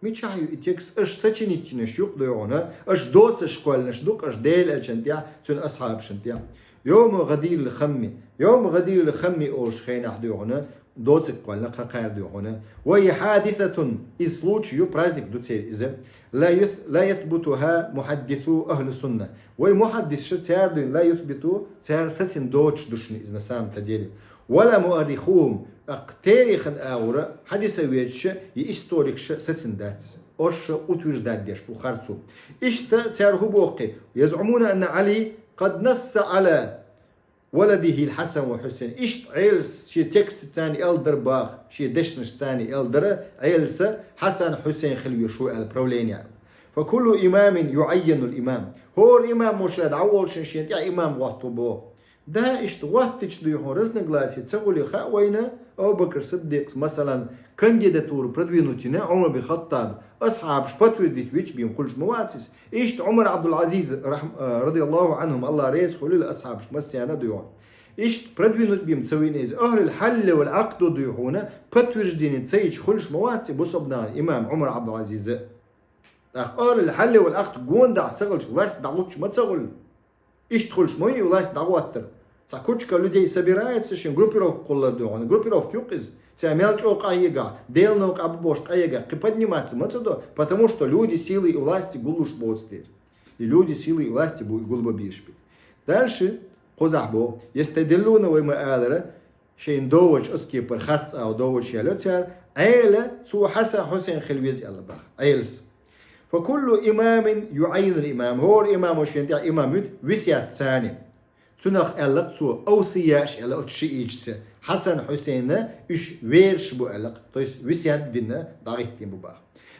Мичахь ю и текст? Аша сочинить йинарш ю-кх дуй хьуна, аша доцурш кхоьллинарш ду-кх аша Делан элчанна тӀехь, цуьнан асхьабашна тӀехь. Йовма гӀадирил хамми. Йовма гӀадирил хамми олуш хенахь дуй хьуна, доцург кхоьллина кхаьрдина дуй хьуна. Ва хьадисатун, иза случай ю, праздник ду церан иза. Ла юс-, ла ясбутуха мухьаддису ахлу сунна. Вай мухьаддисаша цара дуьйна, ла юсбиту, цара сацийна доцуш ду шуна иза на самом-то деле. Вала муаррихухум, тӀаккха терихана агӀора хьадиса ведаша я историкаша сацийна дац. Аша утверждать деш бу харцо. Иштта цара хӀун боху кхин? Язъумуна анна Ӏали къад насса Ӏала валадихил Хьасан ва Хьусайн. Иштта Ӏелас шен текст царна аьлла дара боху, шен дешнаш царна аьлла дара, Ӏелас Хьасан, Хьусайн хила везаш ву аьлла правление. Фа куллу имамин юаййанул имам. ХӀора имамо ша дӀаволлушехь шена тӀехь имам гӀотту боху. Да, иштта гӀоттича дуй хьуна разногласие ца хуьлий хаьа вайна, Абу-Бакр Сиддикъас, масалан, кандидатуру продвинуть йина Ӏумар бин Хаттаб, асхьабаш подтвердить вича бен хуьлуш ма вац иза. Иштта Ӏумар Ӏабдул-Ӏазиз, рахм-, э, радияллаху Ӏанхум, Аллах реза хуьлийла асхьабашна массарна а дуй хьуна. Иштта продвинуть бен ца вина иза, ахлул хьалли вал Ӏакъду дуй хьуна, подтверждение ца йича хуьлуш ма вац и бусалба нахана имам Ӏумар Ӏабдул-Ӏазиз. ТӀаккха ахлул хьалли вал Ӏакъд гонах ца хилча, власть дӀагӀуттуш ма ца хуьлу. Иштта хуьлуш ма ю власть дӀагӀоттар. Цхьа кучка людей собирается, шен группировка кхуллур ду хьуна. Группировка ю-кх иза. Цара мел чӀогӀа къахьега, Делан новкъа бу бохуш къахьега, кхин подниматься ма ца до, потому что люди силы и власти гуллуш боцу дела. И люди силы и власти бу и гулбан безаш бен. Дальше кхузахь боху, ястадиллуна вай ма алара, шайна довзачу оцу кепара харц агӀо довзачу аьлла цара, Ӏела цо Хьасан, Хьусайн хила веза аьлла боху. Ӏелас. Фа куллу имамин юаййинул имам. ХӀора имамо шена тӀехь имам вуьту, весет царна. Цунах аьлла-кх цо, овсияаш аьлла оцу шиӀиташа, Хьасан, Хьусайн уьш верасаш бу аьлла-кх, то есть весет дина дӀагӀиттина бу боху.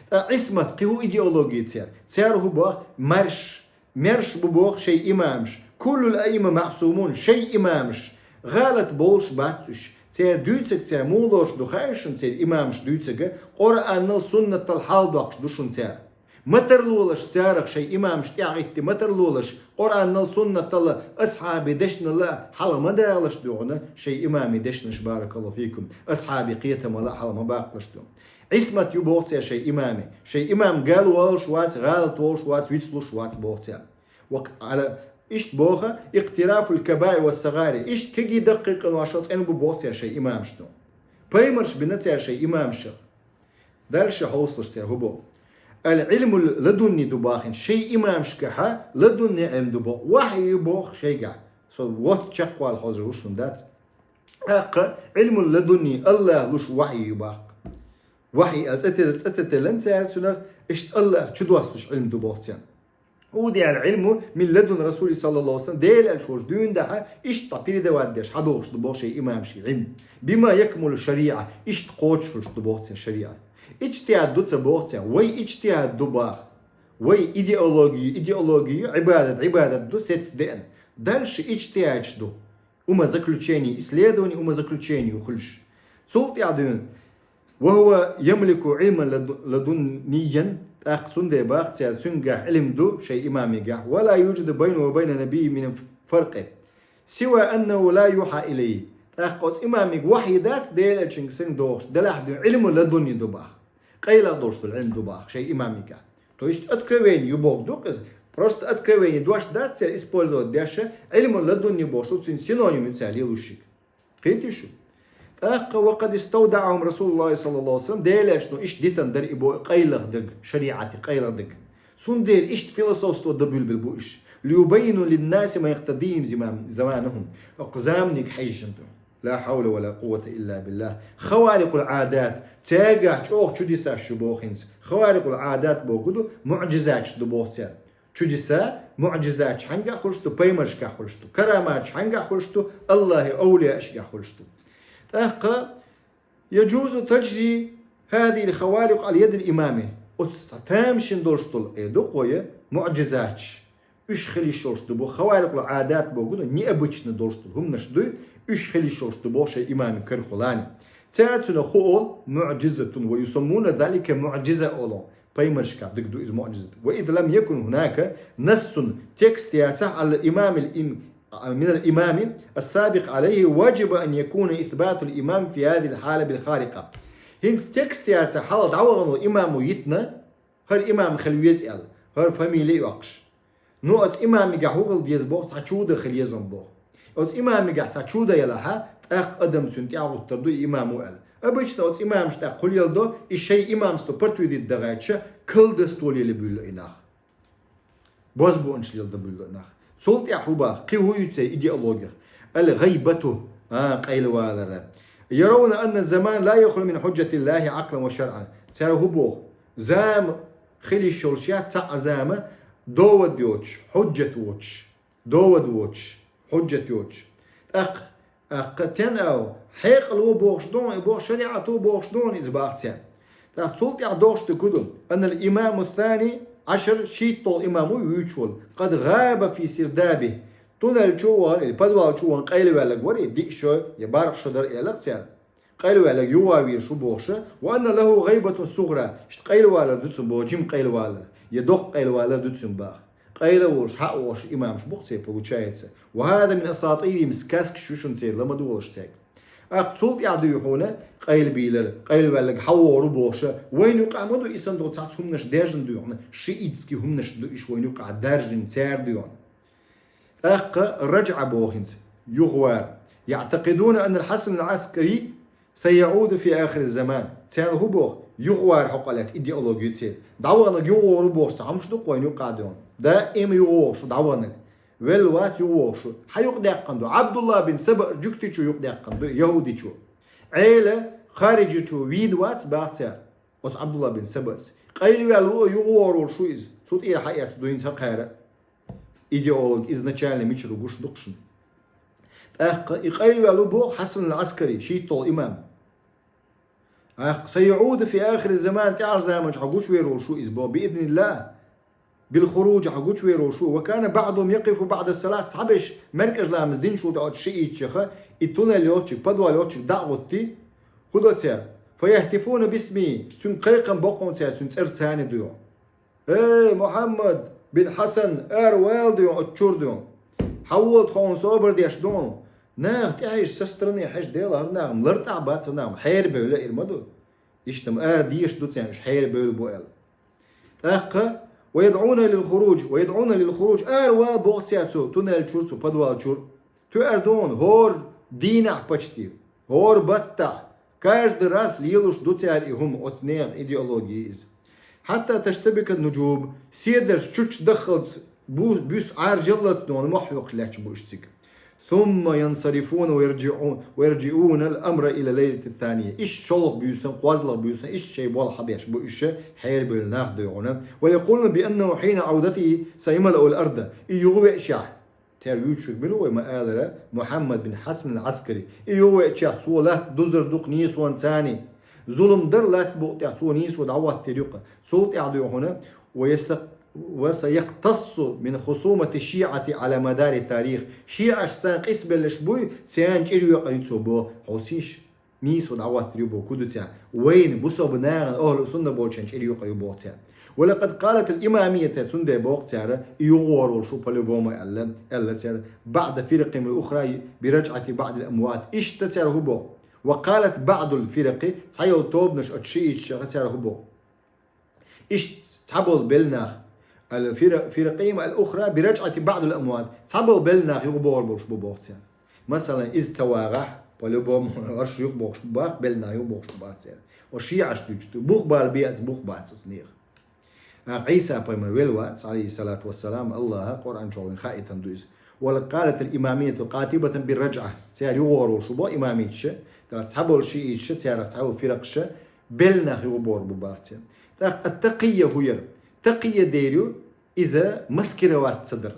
Ткъа Ӏисмат, кхин хӀун идеологи церан? Церан хӀун боху? Маьрша. Маьрша бу боху шайн имамаш. Куллул аимма маъсумун, шайн имамаш гӀалат болуш бац уьш. Церан дуьйцург церан муха лоруш ду хаьий шуна, церан имамаш дуьйцург, Къуръанал, суннатал хьалдоккхуш ду шуна цара. Ма тарлолаш царах шайн имамаш тӀаьхьа гӀитти, ма тарлолаш, Къуръанал, суннатал, асхьабий дешнала хьалха ма дагӀалаш дуй хьуна шайн имамий дешнаш, баракаллаху фикум, асхьабий кхетамала хьалха ма баккхалаш ду. Ӏисмат ю боху церан шайн имамий. Шайн имам гал волуш вац, гӀалат волуш вац, вицлуш вац боху церан. Вакт Ӏала иштта боху, иктирафул кабаир ва сагӀаир. Иштта кегий даккхий къинош цӀена бу боху церан шайн имамашна. Пайхамарш бина церан шайн имамашах. Дальше хьовсалаш церан хӀун боху? Ал Ӏилмул ладунни ду боху шайн имамашкахь ладунни Ӏилма ду боху. Вахьи ю боху шайгахь. Со вот чекхвала хьожур ву шуна дац. ТӀаккха Ӏилмул ладунни Аллах луш вахьи ю боху. Вахьи а цӀе тел-, цӀе ца теллан цара цунах, иштта Аллах чу доссуш Ӏилма ду боху церан. Удиал Ӏилму мин ладун Расули саллаллаху алейхи ва саллям, Делан элча волчу дуьйна дахьа, иштта передавать деш хьадохуш ду боху шайн имамаший Ӏилма. Бима якмулу шариа, иштта кхочушхуьлуш ду боху церан шариат. Иджтихад ду ца боху церан, вай иджтихад ду баха. Вай идеологию, идеологию, Ӏибадат, Ӏибадат ду сецдеана. Дальше иджтихадаш ду. Умозаключение, исследование, умозаключение хуьлуш. Цул тӀаьхьа дуьйна. Ва хӀува ямлику Ӏилман ладу-, ладунниян, тӀаккха цундела баха цара цуьнгахь Ӏилма ду шайн имамигахь. Ва ла юджаду байна ва байна набий мин фаркъи. Сива аннаху ла юха илайхи. ТӀаккха оцу имамига вахьи дац, Делан элчанга санна дохуш, делахь дуьйна Ӏилму ладунни ду баха. Къайлаха долуш долу Ӏилма ду баха шайн имамигахь. То есть откровение ю боху ду-кх иза. Просто откровение дош дац цара использовать деш, Ӏилму ладунни бохуш ду, цуьнан синоним ю цара лелуш шига. Кхетий шу? ТӀаккха ва къад иставдаъахум Расулуллахи саллаллаху алейхи ва саллям, Делан элчано иштта дитина дара и бо-, къайлаха дерг, шариатан къайлаха дерг. Цундела иштта философство дан буьйлабелла бу уьш. Лиюбаййину линнаси ма яхтадийхим зимам-, заманухум. Окху заманиг хьаьжжина ду. لا حول ولا قوة إلا بالله. خوارق العادات. Цаьргахь чӀогӀа чудесаш ю боху хӀинца. Хаварикъул Ӏадат боху ду, муӀжизаташ ду боху цаьрга. Чудеса, муӀжизаташ хьаьнгахь хуьлуш ду, пайхамаршкахь хуьлуш ду, караматаш хьаьнгахь хуьлуш ду, Аллахьи авлияашкахь хуьлуш ду. ТӀаккха يجوز تجزية هذه الخوارق على يد الإمام. Оцу тамашийна долуш долу, э, дукхо я муӀжизаташ. Уьш хила йиш йолуш ду боху, хаварикъул Ӏадат боху ду, необычно долуш долу хӀуманаш дуй, уьш хила йиш йолуш ду боху шайн имаман карахула. Цара цунах хӀун олу, муӀжизатун, ويسمون ذلك معجزة олу. Пайхамаршкахь дика ду иза муӀжизат. وإذ لم يكن هناك نص, текст яцахь, على الإمام الإم-, من الإمام السابق عليه وجب أن يكون إثبات الإمام في هذه الحالة بالخارقة. ХӀинца текст яцахь, хьалха дӀавахана волу имамо йитина, хӀара имам хила веза аьлла, хӀара фамилия а йоккхуш. Ну, оцу имамигахь хӀун хила деза боху, цхьа чудо хила еза боху. Оцу имамигахь цхьа чудо елахь, тӀаккха адам цуьнан тӀаьхьа гӀуттур ду и имамо аьлла. Обычно оцу имамашна тӀаккха хӀун леладо, и шайн имамство подтвердить дан гӀерташ, колдовство лелабуьйлу и нах. Бозбуунчалла лелабуьйлу нах. Цул тӀаьхьа хӀун боху, кхин хӀун ю церан идеологех? الغيبة, а, къайлавалар. يرون أن الزمان لا يخلو من حجة الله عقلا وشرعا. Цара хӀун боху? Зама хила йиш йолуш яц, цхьа а зама довод йоцуш, хьуджат воцуш, довод воцуш, хьуджат йоцуш. ТӀаккха Аккха тен ау, хьекъало бохуш ду хьуна, и боху шариӀато бохуш ду хьуна иза боху цара. ТӀаккха цул тӀаьхьа дохуш ду куду: أن الإمام الثاني عشر, шийтталгӀа имам вуй вуьйцуш волу, قد غاب في سردابه, туннель чу а вахана, или подвал чу а вахана къайлаваьлларг вара, и диъ шо я бархӀ шо дара элира цара. Къайлаваьлларг юха вийр шу бохуша, وأن له غيبة صغرى, иштта къайлавалар ду цуьнан боху, жима къайлавалар, я доккха къайлавалар ду цуьнан боху. Къайла волуш, хьаъ волуш имамаш бу-кх церан, получается. وهذا من أساطيرهم, сказкаш ю шуна церан, ла ма долуш цаьрга. Аккха цул тӀаьхьа дуй хьуна къайлабийлар, къайлаваьлларг хьавогӀур ву бохуша, вайна юкъахь ма ду и санна долу цхьацца хӀуманаш даьржина дуй хьуна, шиитский хӀуманаш ду уьш вайна юкъахь даьржина цара дуй хьуна. ТӀаккха раджӀа боху хӀинца, юхавар. يعتقدون أن الحسن العسكري سيعود في آخر الزمان. Царна хӀун боху, юхавар хьокъехь лаьцна идеологи ю церан. ДӀаваханарг юхавогӀур ву бохуш цхьа хӀумаш ду-кх вайна юкъахь дуй хьуна. Даим юхавогӀуш ву, дӀаваханарг. Велла вац юхавогӀуш ву. Хьан юкъа даьккхина ду? Ӏабдулла бин Саба жуьгтичо юкъа даьккхина ду, яхӀудичо. Ӏела хариджичо вийна вац боху цара оцу Ӏабдулла бин Сабас. Къайлаваьлла ву а, юхавогӀур волуш ву иза. Цу тӀера хьаэцна ду хӀинца хӀокхара идеологи изначально мичара ву гуш ду-кх шуна. ТӀаккха и къайлаваьлла ву боху Хьасан ал-Ӏаскари, шийтталгӀа имам. ТӀаккха سيعود في آخر الزمان, тӀаьхьарчу заманчохь гучувер волуш ву иза боху, بإذن الله, بالخروج, гучувер волуш ву. وكان بعضهم يقف بعد الصلاة, цхьаберш маьркӀажа ламаз динчул тӀаьхьа оцу шииташа и туннель йолчуьнга, подвал йолчуьнга дӀа а гӀоттий, хӀун до цара? فيهتفون باسمه, цуьнга кхайкхам бо-кх цара, цуьнан цӀарца дуй хьуна. «Эй, Мухьаммад бин Хьасан, ара вала дуй хьуна, оцу чуьра дуй хьуна. Хьавола тхо хьуна собар деш ду хьуна. Наха тӀаьхьа иштта со стороне хьажа, Дела, хӀара нах-м лартӀахь бац, хӀара нах-м хьерабевлла ира ма ду. Иштта-м ара дезаш ду царна, уьш хьерабевлла бу», — аьлла. ТӀаккха: «ويدعون للخروج، ويدعون للخروج», ара вала боху цара цу туннель чуьра, цу подвал чуьра. Тоьар ду хьуна, хӀора дийнахь почти, хӀора баттахь, каждый раз лелош ду цара и хӀума, оцу нехан идеологи иза. حتى تشتبك النجوم, седарш чучча даххалц бу-, буьсу Ӏаьржа яллалц ду хьуна, мохь хьоькхуш лаьтташ бу уьш цига. ثم ينصرفون ويرجعون، ويرجعون الأمر إلى الليلة الثانية. Иштта шолгӀа буьйсанна, кхозлагӀа буьйсанна, иштта шайн болх хьабеш бу уьш, хьерабевлла нах дуй хьуна. ويقولون بأنه حين عودته سيملأ الأرض. И юхавеачахь, цара вуьйцург мила ву вай ма-аллара, Мухьаммад бин Хьасан ал-Ӏаскари. И юхавеачахь цо латта дузур ду-кх нийсонца. Зулам дар латта букъа тӀехь, цо нийсо дӀахӀоттийр ю-кх. Цул тӀаьхьа дуй хьуна, ويست-، وسيقتص من خصومة الشيعة على مدار التاريخ. ШиӀаш царна къийсабелларш буй, царна чӀир йоькъур ю цо боху. Хьовсийша, нийсо дӀахӀоттийр ю боху, хӀун ду цара. Вайна, бусалба нахана, ахӀлу сунна болчарна чӀир йоькъур ю боху цара. ولقد قالت الإمامية, цундела боху цара, и юхавогӀур волуш ву по-любому аьлла, аьлла цара, بعد فرقهم الأخرى برجعة بعض الأموات. Иштта цара хӀун боху? وقالت بعض الفرق, цхьайолу тобанаш оцу шииташа цара хӀун боху? Иштта цхьаболу белла нах, الفرق، فرقهم الأخرى برجعة بعض الأموات, цхьаболу белла нах юхабогӀур болуш бу боху цара. Масала, иза ца вагӀахь, по-любому, уьш юхабогӀуш бу боху, белла нах юхабогӀуш бу боху цара. Оцу шиӀаш дуьйцуш ду. Бух бала беац, бух бац оцу нехан. А, Ӏийса пайхамар велла вац, Ӏалайхи салату вассалам, Аллаха Къуръан чохь вайна хаийтина ду иза. «Ва лакъалатил имамияту къатибатан бир-раджъа». Цара юхабоагӀаргба имамияташ, тӀаккха цхьабола шииташ, царех цхьабола фиракъаш, белла нах юхабоагӀаргба баха цара. ТӀаккха ат-такъия хӀу яр? Такъия дер ю, иза маскироваться дар.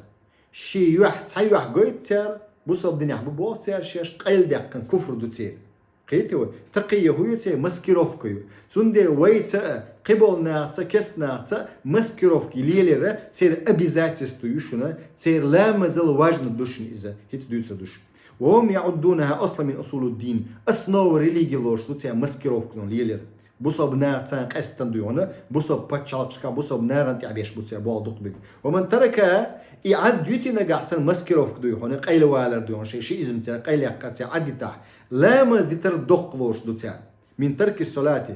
Ший юьхь, цхьа юьхь гойту цара, бусалба динехь бу боху цара шаьш, къайладаьккхина куфр ду церан. Кхетий вай? Такъия хӀу ю церан? Маскировка ю. Цундела вайца а, кхиболу нахаца а, керста нахаца а маскировка лелаяр церан обязательство ю шуна, церан ламазал важно ду шуна иза, хӀинца дуьйцур ду шу. «Ва хӀум яӀуддунахӀа аслан мин усулид-дин». Основа религии лоруш ду церан маскировкано лелаяр. Бусалба наха царна къаьстина дуй хьуна, бусалба пачхьалкхашкахь, бусалба нахана тӀехь беш бу церан болх дукха биг. «Ва ман таракахӀа», и Ӏад юьти нагахь санна, маскировка дуй хьуна, къайлавалар дуй хьуна, шайн шиизм церан къайлаяккхар церан Ӏад дитахь, ламаз дитар доккха лоруш ду церан. «Мин тарки салати».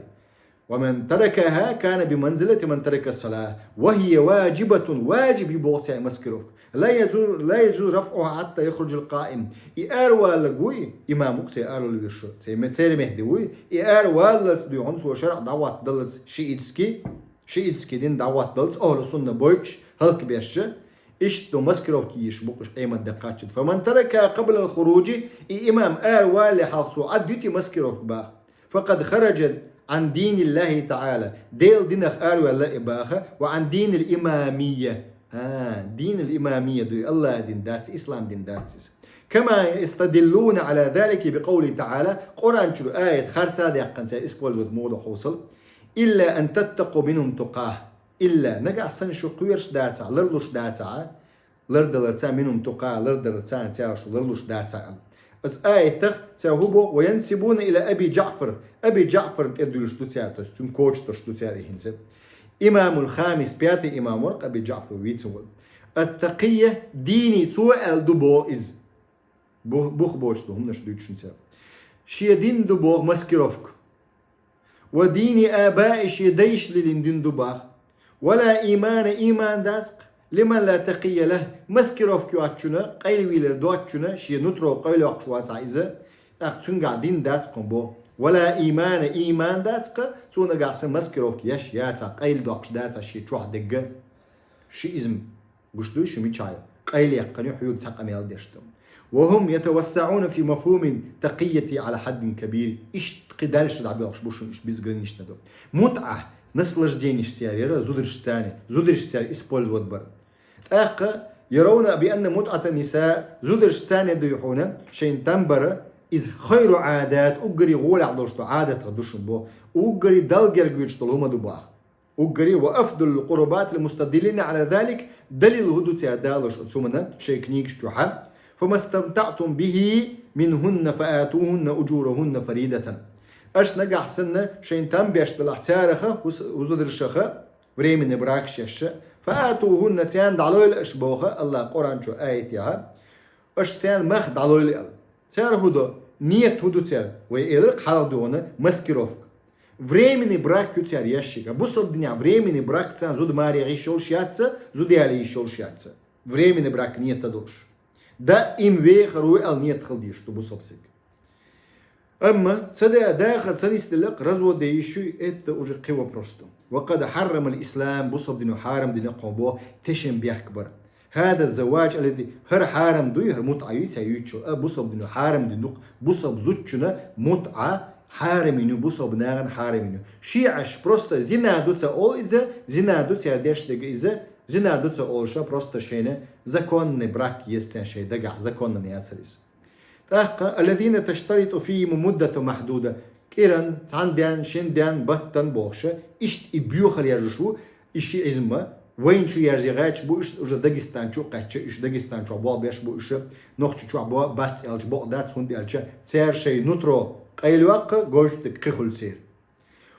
«Ва ман таракахӀа кана би манзилати ман таракас-салата. Ва хӀия важибатун», важиб ю боху церан маскировка. «Ла яжу-, ла яжузу рафӀухӀа хӀатта яхруджал къаим». И араваллалц вуй, имам ву-кх церан аравала везаш, церан ме-, церан мехди вуй, и араваллалц дуй хьуна цо шарӀ дӀахӀоттадаллалц шиитский, шиитский дин дӀахӀоттадаллалц, ахӀлу сунна бойтуш, хӀаллакбеш, иштта маскировка йиш бу-кх уьш къемат де кхаччалц. «Фаман таракахӀа къаблал хуруджи», и имам аравалале хьалха цо Ӏад юьти маскировка баха. «Факъад хараджа Ӏан диниллахӀи таӀала», Делан динах араваьлла и баха, «ва Ӏан динил имамия». А, динил имамия дуй, АллахӀан дин дац, ислам дин дац иза. «Кама ястадиллуна Ӏала залика би къавлихӀи таӀала», Къуръан чуьра аят харцадаьккхина цара использовать ма до хьовсал. «Илла ан таттакъу минхӀум тукъа». Илла, нагахь санна шу кхоьруш дацахь, ларлуш дацахь, лардаларца, «минхӀум тукъа», лардарца царна шу ларлуш дацахь аьлла. Оцу аятах цара хӀу боху: «Ва янсибуна ила Аби Джаъфар». Аби Джаъфар тӀе дуьллуш ду цара, то есть цуьнан коча долуш ду цара и хӀинца. Имамул хамис, пятый имам вара-кх Аби Джаъфар вийцина волу. Ат-Такъия дини, цо аьлла ду боху иза. Бу-, бух боцуш ду хӀуманаш дуьйцуш цара. Шен дин ду боху маскировка. «Ва дини абаи», шен дайша лелийна дин ду баха. «Ва ла имана», иман дац-кх, «лиман ла такъия лахӀ», маскировка йоцучунна, къайлавийлар доцучунна, шен нутро къайлайоккхуш вацахь иза, тӀаккха цуьнгахь дин дац-кх бо. «Ва ла имана», иман дац-кх, цо нагахь санна маскировка еш яцахь, къайладоккхуш дацахь шен чохь дерг. Шиизм. Гуш дуй шу мичахь ю? Къайлаяккхина ю хьоьга цхьа къамел деш ду. «Ва хӀум ятавассаӀуна фи мафхӀуми такъияти Ӏала хьаддин кабир». Иштта кхин дальше дӀабоьлхуш бу шуна, иштта безгранично ду. МутӀа, наслажденеш цара яра, зударшца, зударш цара использовать бара. ТӀаккха «яравна би анна мутӀата нниса», зударшца дуй хьуна, шайна там бара, иза «хайру Ӏадат», уггаре гӀолехь долуш долу Ӏадатах ду шуна бо, уггаре Далла герга вуьтуш долу хӀума ду баха. Уггаре «ва афдалул къурбатил мустадиллина Ӏала залик», далил хӀу ду цара далош оцу хӀуманна шайн книгаш чохьа: «Фамастамтаътум бихӀи минхӀунна фаатухӀунна уджурахӀунна фаридатан». Аша нагахь санна шайн там беш далахь цараха, хӀус-, хӀусамдаршаха, временный бракаш еш, «фаатухӀунна», царна дӀалойла аша боху АллахӀа Къуръан чу аятехьа, аша царна мах дӀалойла аьлла. Цара хӀу до? Нийят хӀу ду цара? Вай элира-кх хьалха дуьхьана маскировка. Временный брак ю цара еш шига. Бусалба динехь временный брак царна зуда маре йиш йолуш яц, зуда яле йиш йолуш яц. Временный брак нийят а долуш. Даим вехар ву аьлла нийят хила дезаш ду бусалба стеган. Амма ца де а, дахар ца нисделла-кх, развод де йиш юй, это уже кхин вопрос ду. «Ва къад хьаррамал ислам», бусалба дино хьарам дина кхо бо, тешнабехк бар. «ХӀаза завваж аллази», хӀара хьарам дуй, хӀара мутӀа юй цара юьйцучул, а бусалба дино хьарам дина ду-кх бусалба зудчунна мутӀа, хьарам йина ю, бусалба нахана хьарам йина ю. ШиӀаш просто зина ду ца олу иза, зина ду цара деш дерг иза, зина ду ца олуша просто шайна законный брак еза царна шайн дагахь, законно яцара иза. ТӀаккха: «Аллазина таштариту фихӀимул муддату махӀдуда». КӀиран, цхьана денна, шина денна, баттана бохуша, иштта и боьхалла ержаш ву, и шиизм а, вайна чу ерзе гӀерташ бу уьш, уже Дагестан чу а кхаьчча, уьш Дагестан чохь болх беш бу уьш, нохча чохь бо-, бац аьлча бакъ дац, хӀунда аьлча цара шайн нутро къайлайоккху, гожтиг кхин хуьлу церан.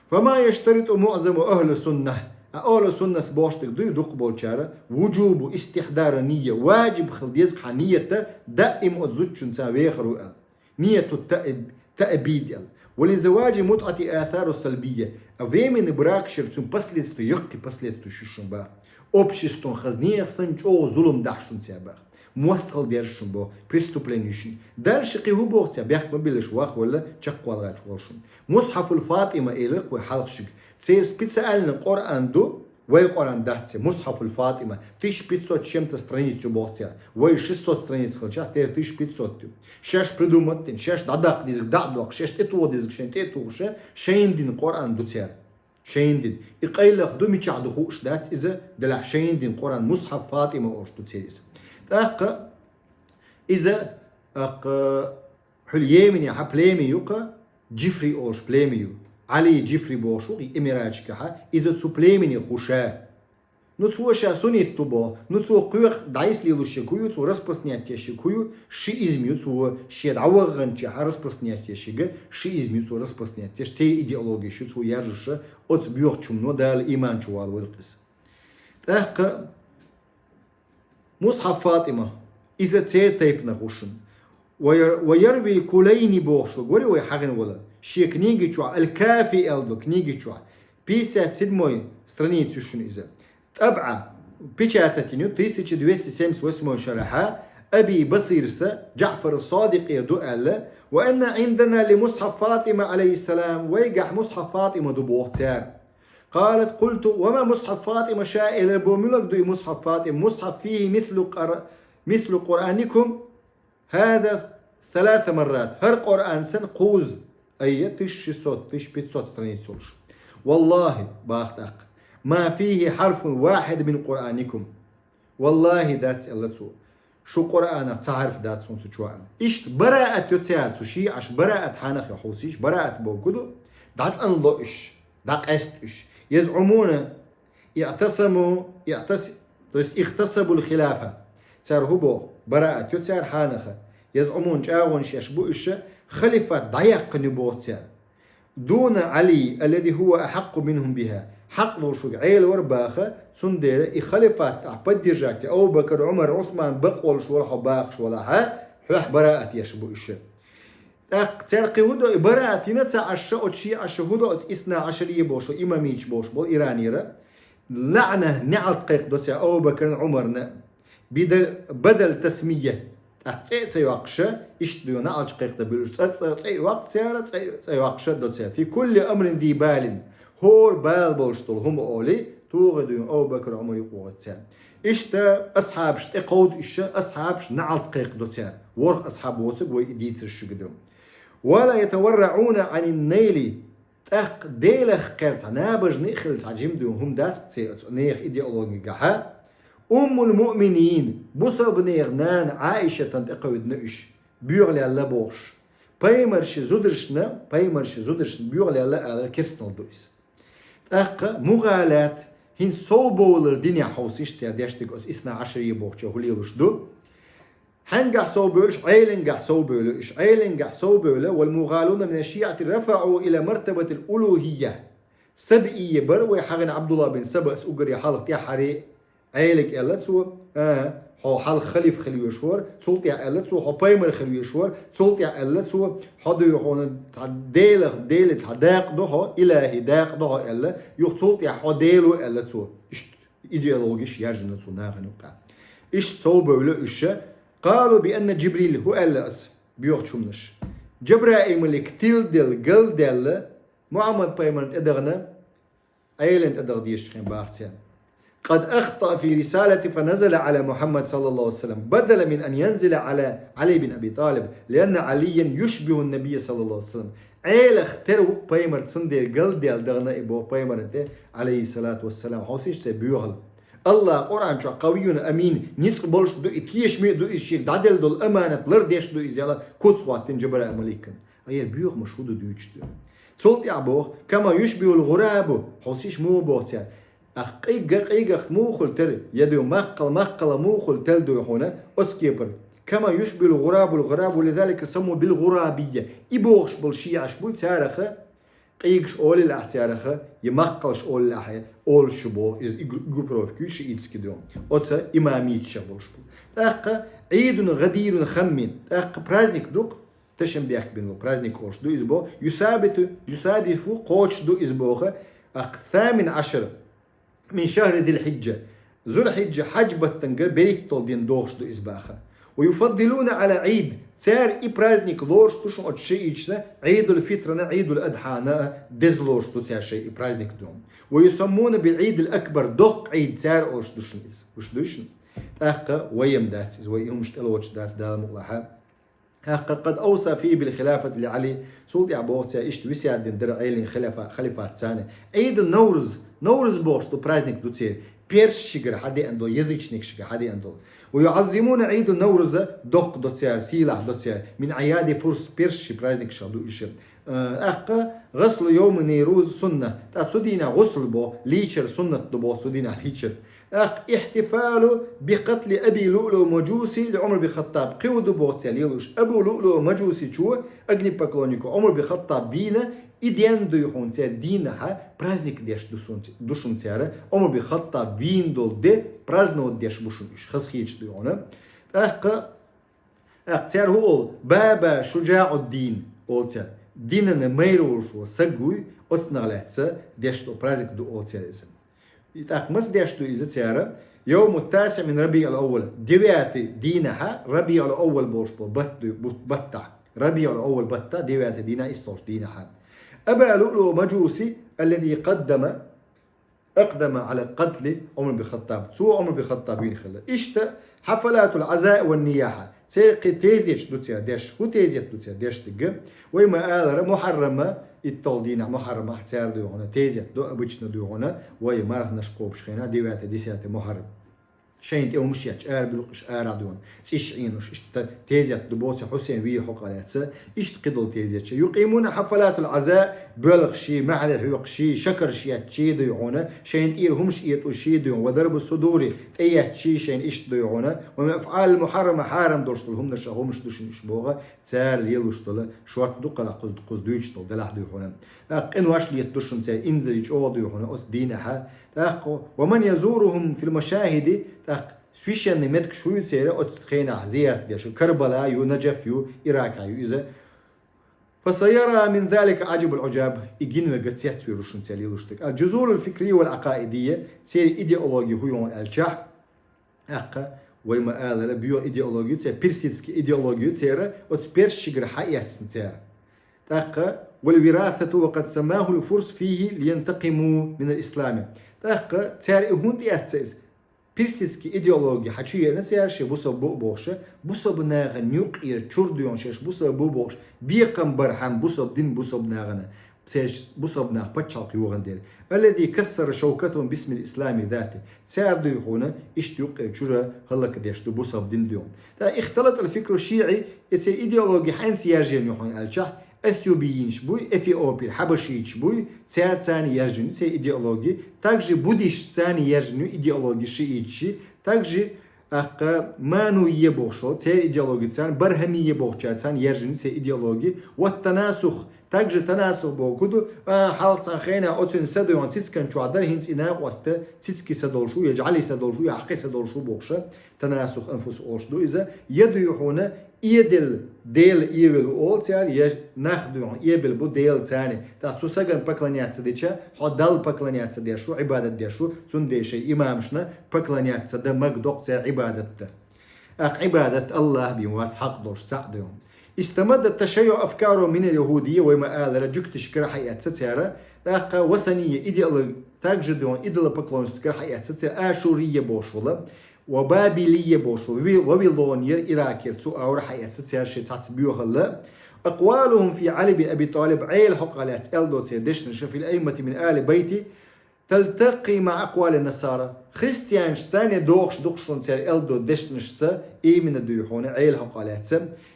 «Фама яштариту муӀзаму ахӀлу сунна». А ахӀлу суннас бохуш дерг дуй дукхахболчара: «Вуджубу истихӀдари ннийя». Важиб хила деза хьан нийят, даим оцу зудчунца вехар ву аьлла. Нийяту таъ-, таъбид аьлла. «Ва ли завважи мутӀати асару салбийя». А временный бракашера цуьнан последствия, йоккхий последствия ю шуна баха. Обществон хаза нехан санна чӀогӀа зулам дахь шуна цара баха. МостагӀалла дерза шуна бо, преступление ю шуна. Дальше кхин хӀу боху цара, бехк ма биллаш, вахвалла, чекхвалгӀача волу шуна. Мусхьафул ФатӀима элира-кх вай хьалха шуьга. Церан специально Къуръан ду, Вай Къуръан дац, Мусхьафул Фатима, тысяча пятьсот чем-то страниц ю боху цара. Вай шестьсот страниц хилча, тера тысяча пятьсот ю. Шаьш придумать дина, шаьш дӀадаккха дезиг дӀа а доккхуш, шаьш тӀе тоха дезиг шайн тӀе а тухуш, шайн дина Къуръан ду цара. Шайн дина. И къайлаха ду, мичахь ду хууш дац иза, делахь шайн дина Къуръан, Мусхьаф Фатима олуш ду цара иза. ТӀаккха иза, аккха, хьуьлла Йеменехьа племя ю-кха, Джифри олуш племя ю. Ӏали Джифри бохуш ву-кх и эмираташкахьа, иза цу племени хӀу ша. Ну, цо ша суннит ву боху, ну, цо кхоьхьа дӀайса лелуш ерг хӀу ю, цо распространять еш ерг хӀу ю, шиизм ю цо, шен дӀаваханчехьа распространять еш ерг шиизм ю цо распространять еш, церан идеологеш ю цо яржуш, оцу боьхачу хӀумано Дала иман чу вала вара-кх иза. ТӀаккха Мусхьаф Фатима, иза церан тайпанах ву шуна. Ва я-, ва ярвил Кулайни бохуш ву, гори вай хьагӀина вала. Шен книги чохь, Аль-Кафи аьлла ду книги чохь, пятьдесят седьмой страница ю шуна иза. ТӀабъа, печатать йина ю, тысяча двести семьдесят восьмой шарахьа, Аби Басирса, Джаъфар Садикъера ду аьлла, ва анна гӀиндана ли Мусхьаф Фатима, алейхиссалам, вайгахь Мусхьаф Фатима ду боху цара. قالت قلت وما مصحف فاطمة, ша элира боху, муьлхарг ду и Мусхьаф Фатима, мусхьаф фийхи мислу къар-, мислу Къуръаникум, хӀаза саласа маррат, хӀара Къуръан санна кхузза, айя, тысяча шестьсот, тысяча пятьсот страниц йолуш. Валлахи, баха тӀаккха, ма фийхи хьарфун вахьид мин Къуръаникум. Валлахи, дац, аьлла цо. Шун Къуръанах цхьа хьарф дац хӀунца чу аьлла. Иштта бараат йо цара, цу шиъаш бараат хьанах йо хьовсийша, бараат боху ду, дӀацӀанло уьш, дӀакъаьста уьш. ЯзгӀумуна, иътасаму, иътас-, то есть ихтасабул хилафа. Цара хӀу боху, бараат йо цара хьанаха. ЯзгӀумуна, чӀагӀонаш еш бу уьш, халифат дӀаяьккхина ю боху цара. Дуна Ӏали, аллази хӀува ахьаккъу минхум биха. Хьакъ долуш верг Ӏела вара баха, цундела и халифат ахь поддержать, Абу Бакр, Ӏумар, Ӏусман бакъ волуш вара хьо бахаш валахьа, хьоьх бараат еш бу уьш. ТӀаккха цаьрга кхин хӀу до, и бараат йина ца Ӏаш, оцу шиъаш хӀу до, оцу исна Ӏашария бохуш, имамийча бохуш болу Иранера. ЛаӀна, неӀалт кхайкхадо цара Абу Бакрна, Ӏумарна. Бида-, бадал тасмия. ТӀаккха цӀе а ца йоккхуша, иштта дуьйна Ӏалчу кхайкхадан буьллуш, цӀа, цӀа, цӀе йоккху цара, цӀе, цӀе йоккхуша до цара. Фи кулли амрин ди балин. ХӀора бала болуш долу хӀума олий, тухий дуьйна Абу Бакр, Ӏумар юкъа вогӀу цара. Иштта асхьабаш тӀе кховду уьш, асхьабаш неӀалт кхайкхадо цара. ВорхӀ асхьаб воцург вай и дийцарш шуьга ду. Ва ла ятаварраӀуна Ӏанин найли. ТӀаккха Делах кхерца набажна а хилла цхьа жима дуьйна хӀума дац-кх церан оцу нехан идеологигахьа. Уммул муъминин, бусалба нехан нана Ӏаишатан тӀекховдина уьш, боьха лелла бохуш. Пайхамарши зударшна, пайхамарши зударшна боьха лелла алар керстанал ду иза. ТӀаккха мугӀалат, хӀинца совбовлар динехь хьовсийша церан деш дерг оцу исна Ӏашария бохучо хӀу лелош ду. Хьаьнгахь совбевлаш, Ӏелангахь совбевлла, уьш Ӏелангахь совбевлла, вал мугӀалуна мина шиъати рафаӀу ила мартабатил улухӀия. Сабаия бара вай хьагӀина Ӏабдулла бин Саба, ас уггаре хьалха тӀаьххьаре Ӏелаг аьлла цо, а, хьо хьалха халиф хила везаш вара, цул тӀаьхьа аьлла цо, хьо пайхамар хила везаш вара, цул тӀаьхьа аьлла цо, хьо дуй хьуна цхьа Делах, Деле цхьа дакъа ду хьо, илахӀи дакъа ду хьо аьлла, юха цул тӀаьхьа хьо Дело аьлла цо. Иштта идеологиш яржина цу нахана юккъехь. Иштта совбевлла уьш, къалу би анна Джибрил, хӀу аьлла оцу боьхачу хӀуманаш. Джабраил-малик тиладелла, галдаьлла, Мухьаммад-пайхамарна тӀедахана, Ӏелана тӀедахана дезачу хенахь баха цара. Къад ахтаъа фи рисалати фа назала Ӏала Мухьаммад саллаллаху Ӏалайхи ва саллам, бадала мин ан янзила Ӏала Ӏали бин Аби ТӀалиб, лианна Ӏалиян юшбихун набийя саллаллаху Ӏалайхи ва саллам. Ӏелах тера ву-кх пайхамар, цундела галдаьлла дахана и боху пайхамарна тӀе, Ӏалайхиссалату вассалам, хьовсийша церан боьхалла. АллахӀа Къуръан чохь къавийюн амин, ницкъ болуш ду и, тешаме а ду иза, шега дӀаделла долу аманат лардеш а ду иза аьлла, куц хӀоттийна Джабраил-маликана. Ткъа хӀара боьхамаш хӀу ду дуьйцуш ду? Цул тӀаьхьа боху, кама юшбихул гӀурабу, хьовсийша муха боху цара. Ах къийга, къийгах муха хуьлу тера, я дуй маккхал, маккхала муха хуьлу тера дуй хьуна, оцу кепара. Кама юшбихул гӀурабул гӀурабу, лизалика самму бил гӀурабийя. И бохуш болу шиъаш буй цараха, къийгаш олийла ахь цараха, я маккхалш олийла ахь, олуш ю боху, иза и гру-, группировка ю шиитский дуьйна. Оцу имамийташа болуш бу. ТӀаккха Ӏийдун гӀадирун хаммин, тӀаккха праздник ду-кх, Ташанбе бина ву праздник олуш ду иза боху, юсабиту, юсадифу, кхочуш ду иза боху, ах-, самин Ӏашар мин шахри Зил-Хьиджа, Зул-Хьиджа хьаьж-баттангара берхӀитталгӀа ден дохуш ду иза баха. ويفضلون على عيد, цар и праздник лоруш ду шуна оцу шииташна, Ӏийдул-Фитрана, Ӏийдул-Адхьана деза лоруш ду цар шайн и праздник ду. ويسمونه بالعيد الأكبر, доккха Ӏийд цар олуш ду шуна иза. Уьш ду шуна? ТӀаккха вайна дац иза, вай и хӀумаш тӀелоцуш дац Дала мукъалахь. ТӀаккха قد أوصى فيه بالخلافة لعلي, цул тӀаьхьа боху цара иштта весет дина дара Ӏелин хилафа-, халифат царна. Ӏийду Навруз, Навруз бохуш ду праздник ду церан, персашкара хьадеана долу, язычникашкара хьадеана долу. ويعظمون عيد النوروز, доккха до цара, сийлахь до цара, من أعياد الفرس, персашкара праздникашкахь ду уьш. Э, тӀаккха غسل يوم النيروز سنة, тӀаккха цу дийнахь гӀусл бо, лийчар суннат ду бо, цу дийнахь лийчар. ТӀаккха احتفال بقتل أبي لؤلؤ المجوسي لعمر بن الخطاب, кхин хӀун ду боху цара лелош. Абу Луълуъ Мажусичо, огнепоклоннико, Ӏумар бин Хаттаб вийна, и ден дуй хьуна цара дийнахьа праздник деш ду шуна цара, Ӏумар бин Хаттаб вийна долу де праздновать деш бу шуна уьш, хазахеташ дуй хьуна. ТӀаккха, тӀаккха цара хӀун олу, Баба ШужаӀуддин олу цара, динана майра волуш волу саг вуй, оцунах лаьцна деш долу праздник ду олу цара иза. И тӀаккха маца деш ду иза цара? يوم التاسع من ربيع الأول, девятый дийнахьа, Рабиъул-Аввал болуш болу бат ду, бут-, баттахь. Рабиъул-Аввал баттахь, девятый дийнахь, иссолчу дийнахьа. أبا لؤلؤ المجوسي الذي قدم أقدم على قتل عمر بن الخطاب. Цо Ӏумар бин Хаттаб вийна хилла. Иштта حفلات العزاء والنياحة. Церан кхин тезеташ ду цара деш. ХӀун тезет ду цара деш дигга? Вай ма алара, Мухьаррама, итталгӀа дийнахь Мухьаррамахь цара дуй хьуна тезет ду, обычно дуй хьуна, вай марханаш кхобуш хенахь, девятый, десятый Мухьаррам. Шайна тӀе хӀумаш етташ, ара буьлхуш, ара дуй хьуна, цӀиш Ӏенуш, иштта тезет ду боху цара, Хьусен вийр хьокъал яц, иштта кхидолу тезеташ. يقيمون حفلات العزاء, боьлхуш, маьхьарий хьоькхуш, шакарш етташ дуй хьуна, шайна тӀера хӀумаш этӀуш дуй хьуна, وضرب الصدور, тӀе етташ шайна иштта дуй хьуна, ومن الأفعال المحرمة, хьарам долуш долу хӀуманаш, хӀумаш ду шуна уьш боху, цара лелош долу, шорта ду кхана кхуза, кхуза дуьйцуш долу делахь дуй хьуна. ТӀаккха къинош летта ду шуна церан, инзаре чӀогӀа дуй хьуна оцу дийнахьа. ТӀаккха, ومن يزورهم في المشاهد, тӀаккха священный меттигаш хӀун ю церан оцу хенахь зиярат деш, Карбала ю, Наджаф ю, Иракахь ю иза. فسيرى من ذلك عجب العجاب, и гина вега цецвер ву шуна церан лелош дерг. الجذور الفكرية والعقائدية, церан идеологи хӀун ю аьлчахь, тӀаккха вай ма алара, боьха идеологи ю церан, персидский идеологи ю церан, оцу персашкара хьаэцна цара. ТӀаккха, والوراثة وقد سماه الفرس فيه لينتقموا من الإسلام. ТӀаккха цара и хӀунда эцна иза? Персидский идеологи хьа чу еана цара шен бусалба бу а бохуш, бусалба нахана юккъера чур дуй хьуна шаьш бусалба бу а бохуш, бекхам бархьама бусалба дин бусалба нахана, церан бусалба нах пачхьалкх йогӀан дела. الذي كسر شوكتهم باسم الإسلام ذاته. Цара дуй хьуна, иштта юккъера чуьра хӀаллакдеш ду бусалба дин дуй хьуна. ТӀаккха اختلط الفكر الشيعي, и церан идеологи хьаьнца яьржина ю хьуна аьлчахь, эфиопийцаш буй, эфиопера, хьабашийцаш буй, цара царна яьржина ю церан идеологи, также буддисташ царна яьржина ю идеологи шииташ, также тӀаккха мануйе бохуш волу церан идеологи царна, бархамие бохучара царна яьржина ю церан идеологи, والتناسخ, также танасух боху ду, а, хьалха цхьана хенахь оцуьнан са дуй хьуна цицкан чохь дара, хӀинца и накъост цицкан са долуш ву, я жӀалин са долуш ву, я хьакхин са долуш ву бохуш, танасух анфус олуш ду иза, я дуй хьуна эдел Дела эвелла ву олу цара, я нах дуй хьуна эбелла бу Дела царна. ТӀаккха цу сагана поклоняться дича, хьо Далла поклоняться деш ву, Ӏибадат деш ву, цундела шайн имамашна поклоняться дан мага доккху цара Ӏибадат дан. ТӀаккха Ӏибадат Аллах бен вац хьакъ долуш цхьаъ дуй хьуна. استمد التشيع أفكاره من اليهودية, вай ма алара, жуьгташкара хьаэцна цара, тӀаккха васанийя идеологи, также дуй хьуна идолопоклонствокара хьаэцна цара, ашурийя бохуш волу, ва бабилийя бохуш волу, ви-, Вавилонера, Иракера цу аура хьаэцна цара шайн цхьацца боьхалла. أقوالهم في علي بن أبي طالب, Ӏела хьокъал яц аьлла долу церан дешнаш, في الأئمة من آل بيته, تلتقي مع أقوال النصارى. Христианаш царна дохуш дукхуш хьуна цара аьлла долу дешнашца иймина дуй хьуна, Ӏела хьокъал яц.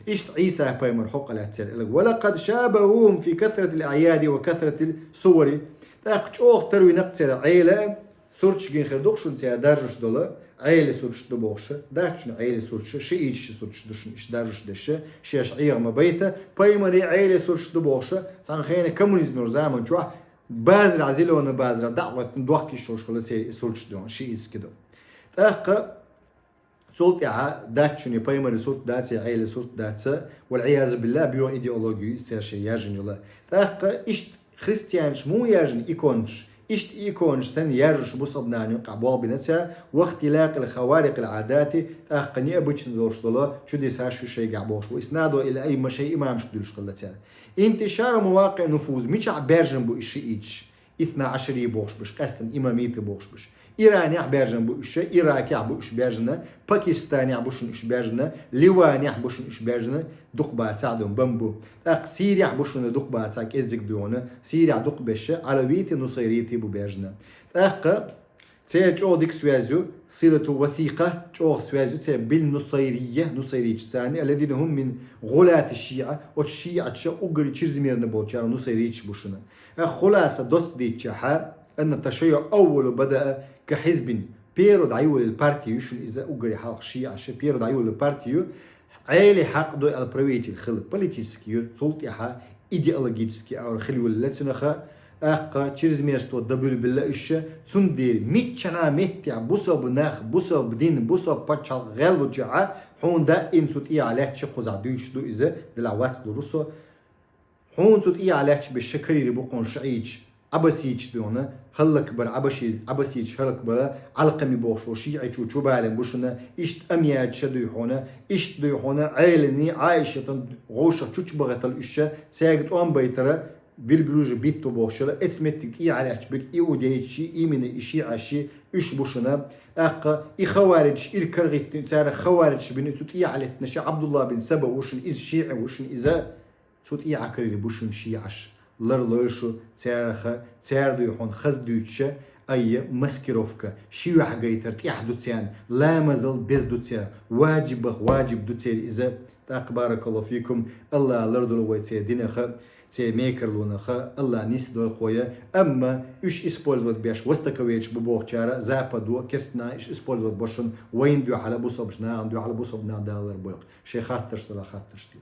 Иштта Ӏийса пайхамар хьокъал яц цара аьлла. ولقد شابهوهم في كثرة الأعياد وكثرة الصور. ТӀаккха чӀогӀа тарвина-кх цара Ӏела, сурташ гина хир ду-кх шуна цара даржош долу, Ӏела сурташ ду бохуш, дац шуна Ӏела сурташ, шииташ сурташ ду шуна иштта даржош деш, шаьш Ӏеха ма байта, пайхамаран Ӏела сурташ ду бохуш, цхьана хенахь коммунизмера заман чохь базарахь, зелёный базарахь дӀа а гӀоьттина, дохка йиш йолуш хилла церан и сурташ ду, шиитский ду. ТӀаккха цул тӀаьхьа дац шуна и пайхамаран сурт дац, я Ӏелин сурт дац, والعياذ بالله, боьха идеологи ю иза церан шайн яьржина йолу. ТӀаккха иштта христианаш муха яьржина иконаш, Иштта иконаш санна яьржаш бусалба наха юкъахь болх бина цара, واختلاق الخوارق العادات, тӀаккха необычно долуш долу чудесаш шу шайгахь бохуш бу. إسناده إلى الأئمة, шайн имамашка дуьллуш хилла цара. انتشار مواقع النفوذ, мичахь баьржина бу и шиӀиташ? Исна Ӏашарий бохуш бу уьш, къаьстина имамитӀа бохуш бу уьш. Иранехь баьржина бу уьш, Иракехь бу уьш баьржина, Пакистанехь бу шуна уьш баьржина, Ливанехь бу шуна уьш баьржина, дукха бацахь а дуьйна бан бу. ТӀаккха Сирехь бу шуна дукха бацахь, кӀеззиг дуьйна, Сирехь дукха беш, Ӏалавити, Нусайрити бу баьржина. ТӀаккха церан чӀогӀа дика связь ю, силату васикъа, чӀогӀа связь ю церан бил Нусайрия, нусайриташ царна, الذين هم من غلاة الشيعة, оцу шиӀаташа уггаре чрезмерно болчара нусайриташ бу шуна. ТӀаккха хуласа доцца дийцчахьа, أن التشيع أول بدأ كحزب, первый дӀайолийла парти ю шуна иза уггаре хьалха шиӀаша, первый дӀайолийла парти ю, Ӏелин хьакъ ду аьлла правитель хилла, политический ю, цул тӀаьхьа идеологический аура хила йолийла цуьнан ха, тӀаккха чрезмерство добуьйлабелла уьш, цундела миччанхьа меттехь бусалба нах, бусалба дин, бусалба пачхьалкх гӀеллучохь, хьуна даим цу тӀехьа лаьтташ кхузахь дуьйцуш ду иза, делахь вац лур ву со. Хьуна цу тӀехьа лаьтташ беш ша карийра бу хьуна шиӀиташ, Ӏаббаситаш дуьйна, хӀаллакбар Ӏаббаши-, Ӏаббаситаш хӀаллакбар, Ӏалкъами бохуш волу шиӀи чу чубалийна бу шуна, иштта Амияташа дуй хьуна, иштта дуй хьуна, Ӏеланна, Ӏаишатан вовшах чу чубахийтал уьш, цаьрга тӀом байтар, билбилуша битто бохуш хилла, эцу меттиг тӀехьа лаьтташ берг иудейчи, имина и шиӀаши, уьш бу шуна. ТӀаккха и хаваридаш ира карагӀиттина, цара хаваридаш бина, цу тӀехьа лаьттинарш Ӏабдулла бин Саба ву шуна, иза шиӀи ву шуна, иза. Цу тӀехьа карийра бу шуна шиӀаш. Ларлойла шу цаьрах, цара дуй хьуна хаза дуьйцуш, айя маскировка, ши юьхь гайтар тӀехь ду царна, ламазал деза ду церан, ваджибах ваджиб ду церан иза. ТӀаккха, баракаллаху фикум, АллахӀа лардойла вай церан динах, церан мекарлонах, АллахӀа нисдойла кхо я, амма уьш использовать беш востоковедаш бу бохучара, западо, керстанаша уьш использовать бо шуна, вайна дуьхьал, бусалбачу нахана дуьхьал, бусалба нах Дала ларбойла. Шайн хаттарш дара хаттарш де.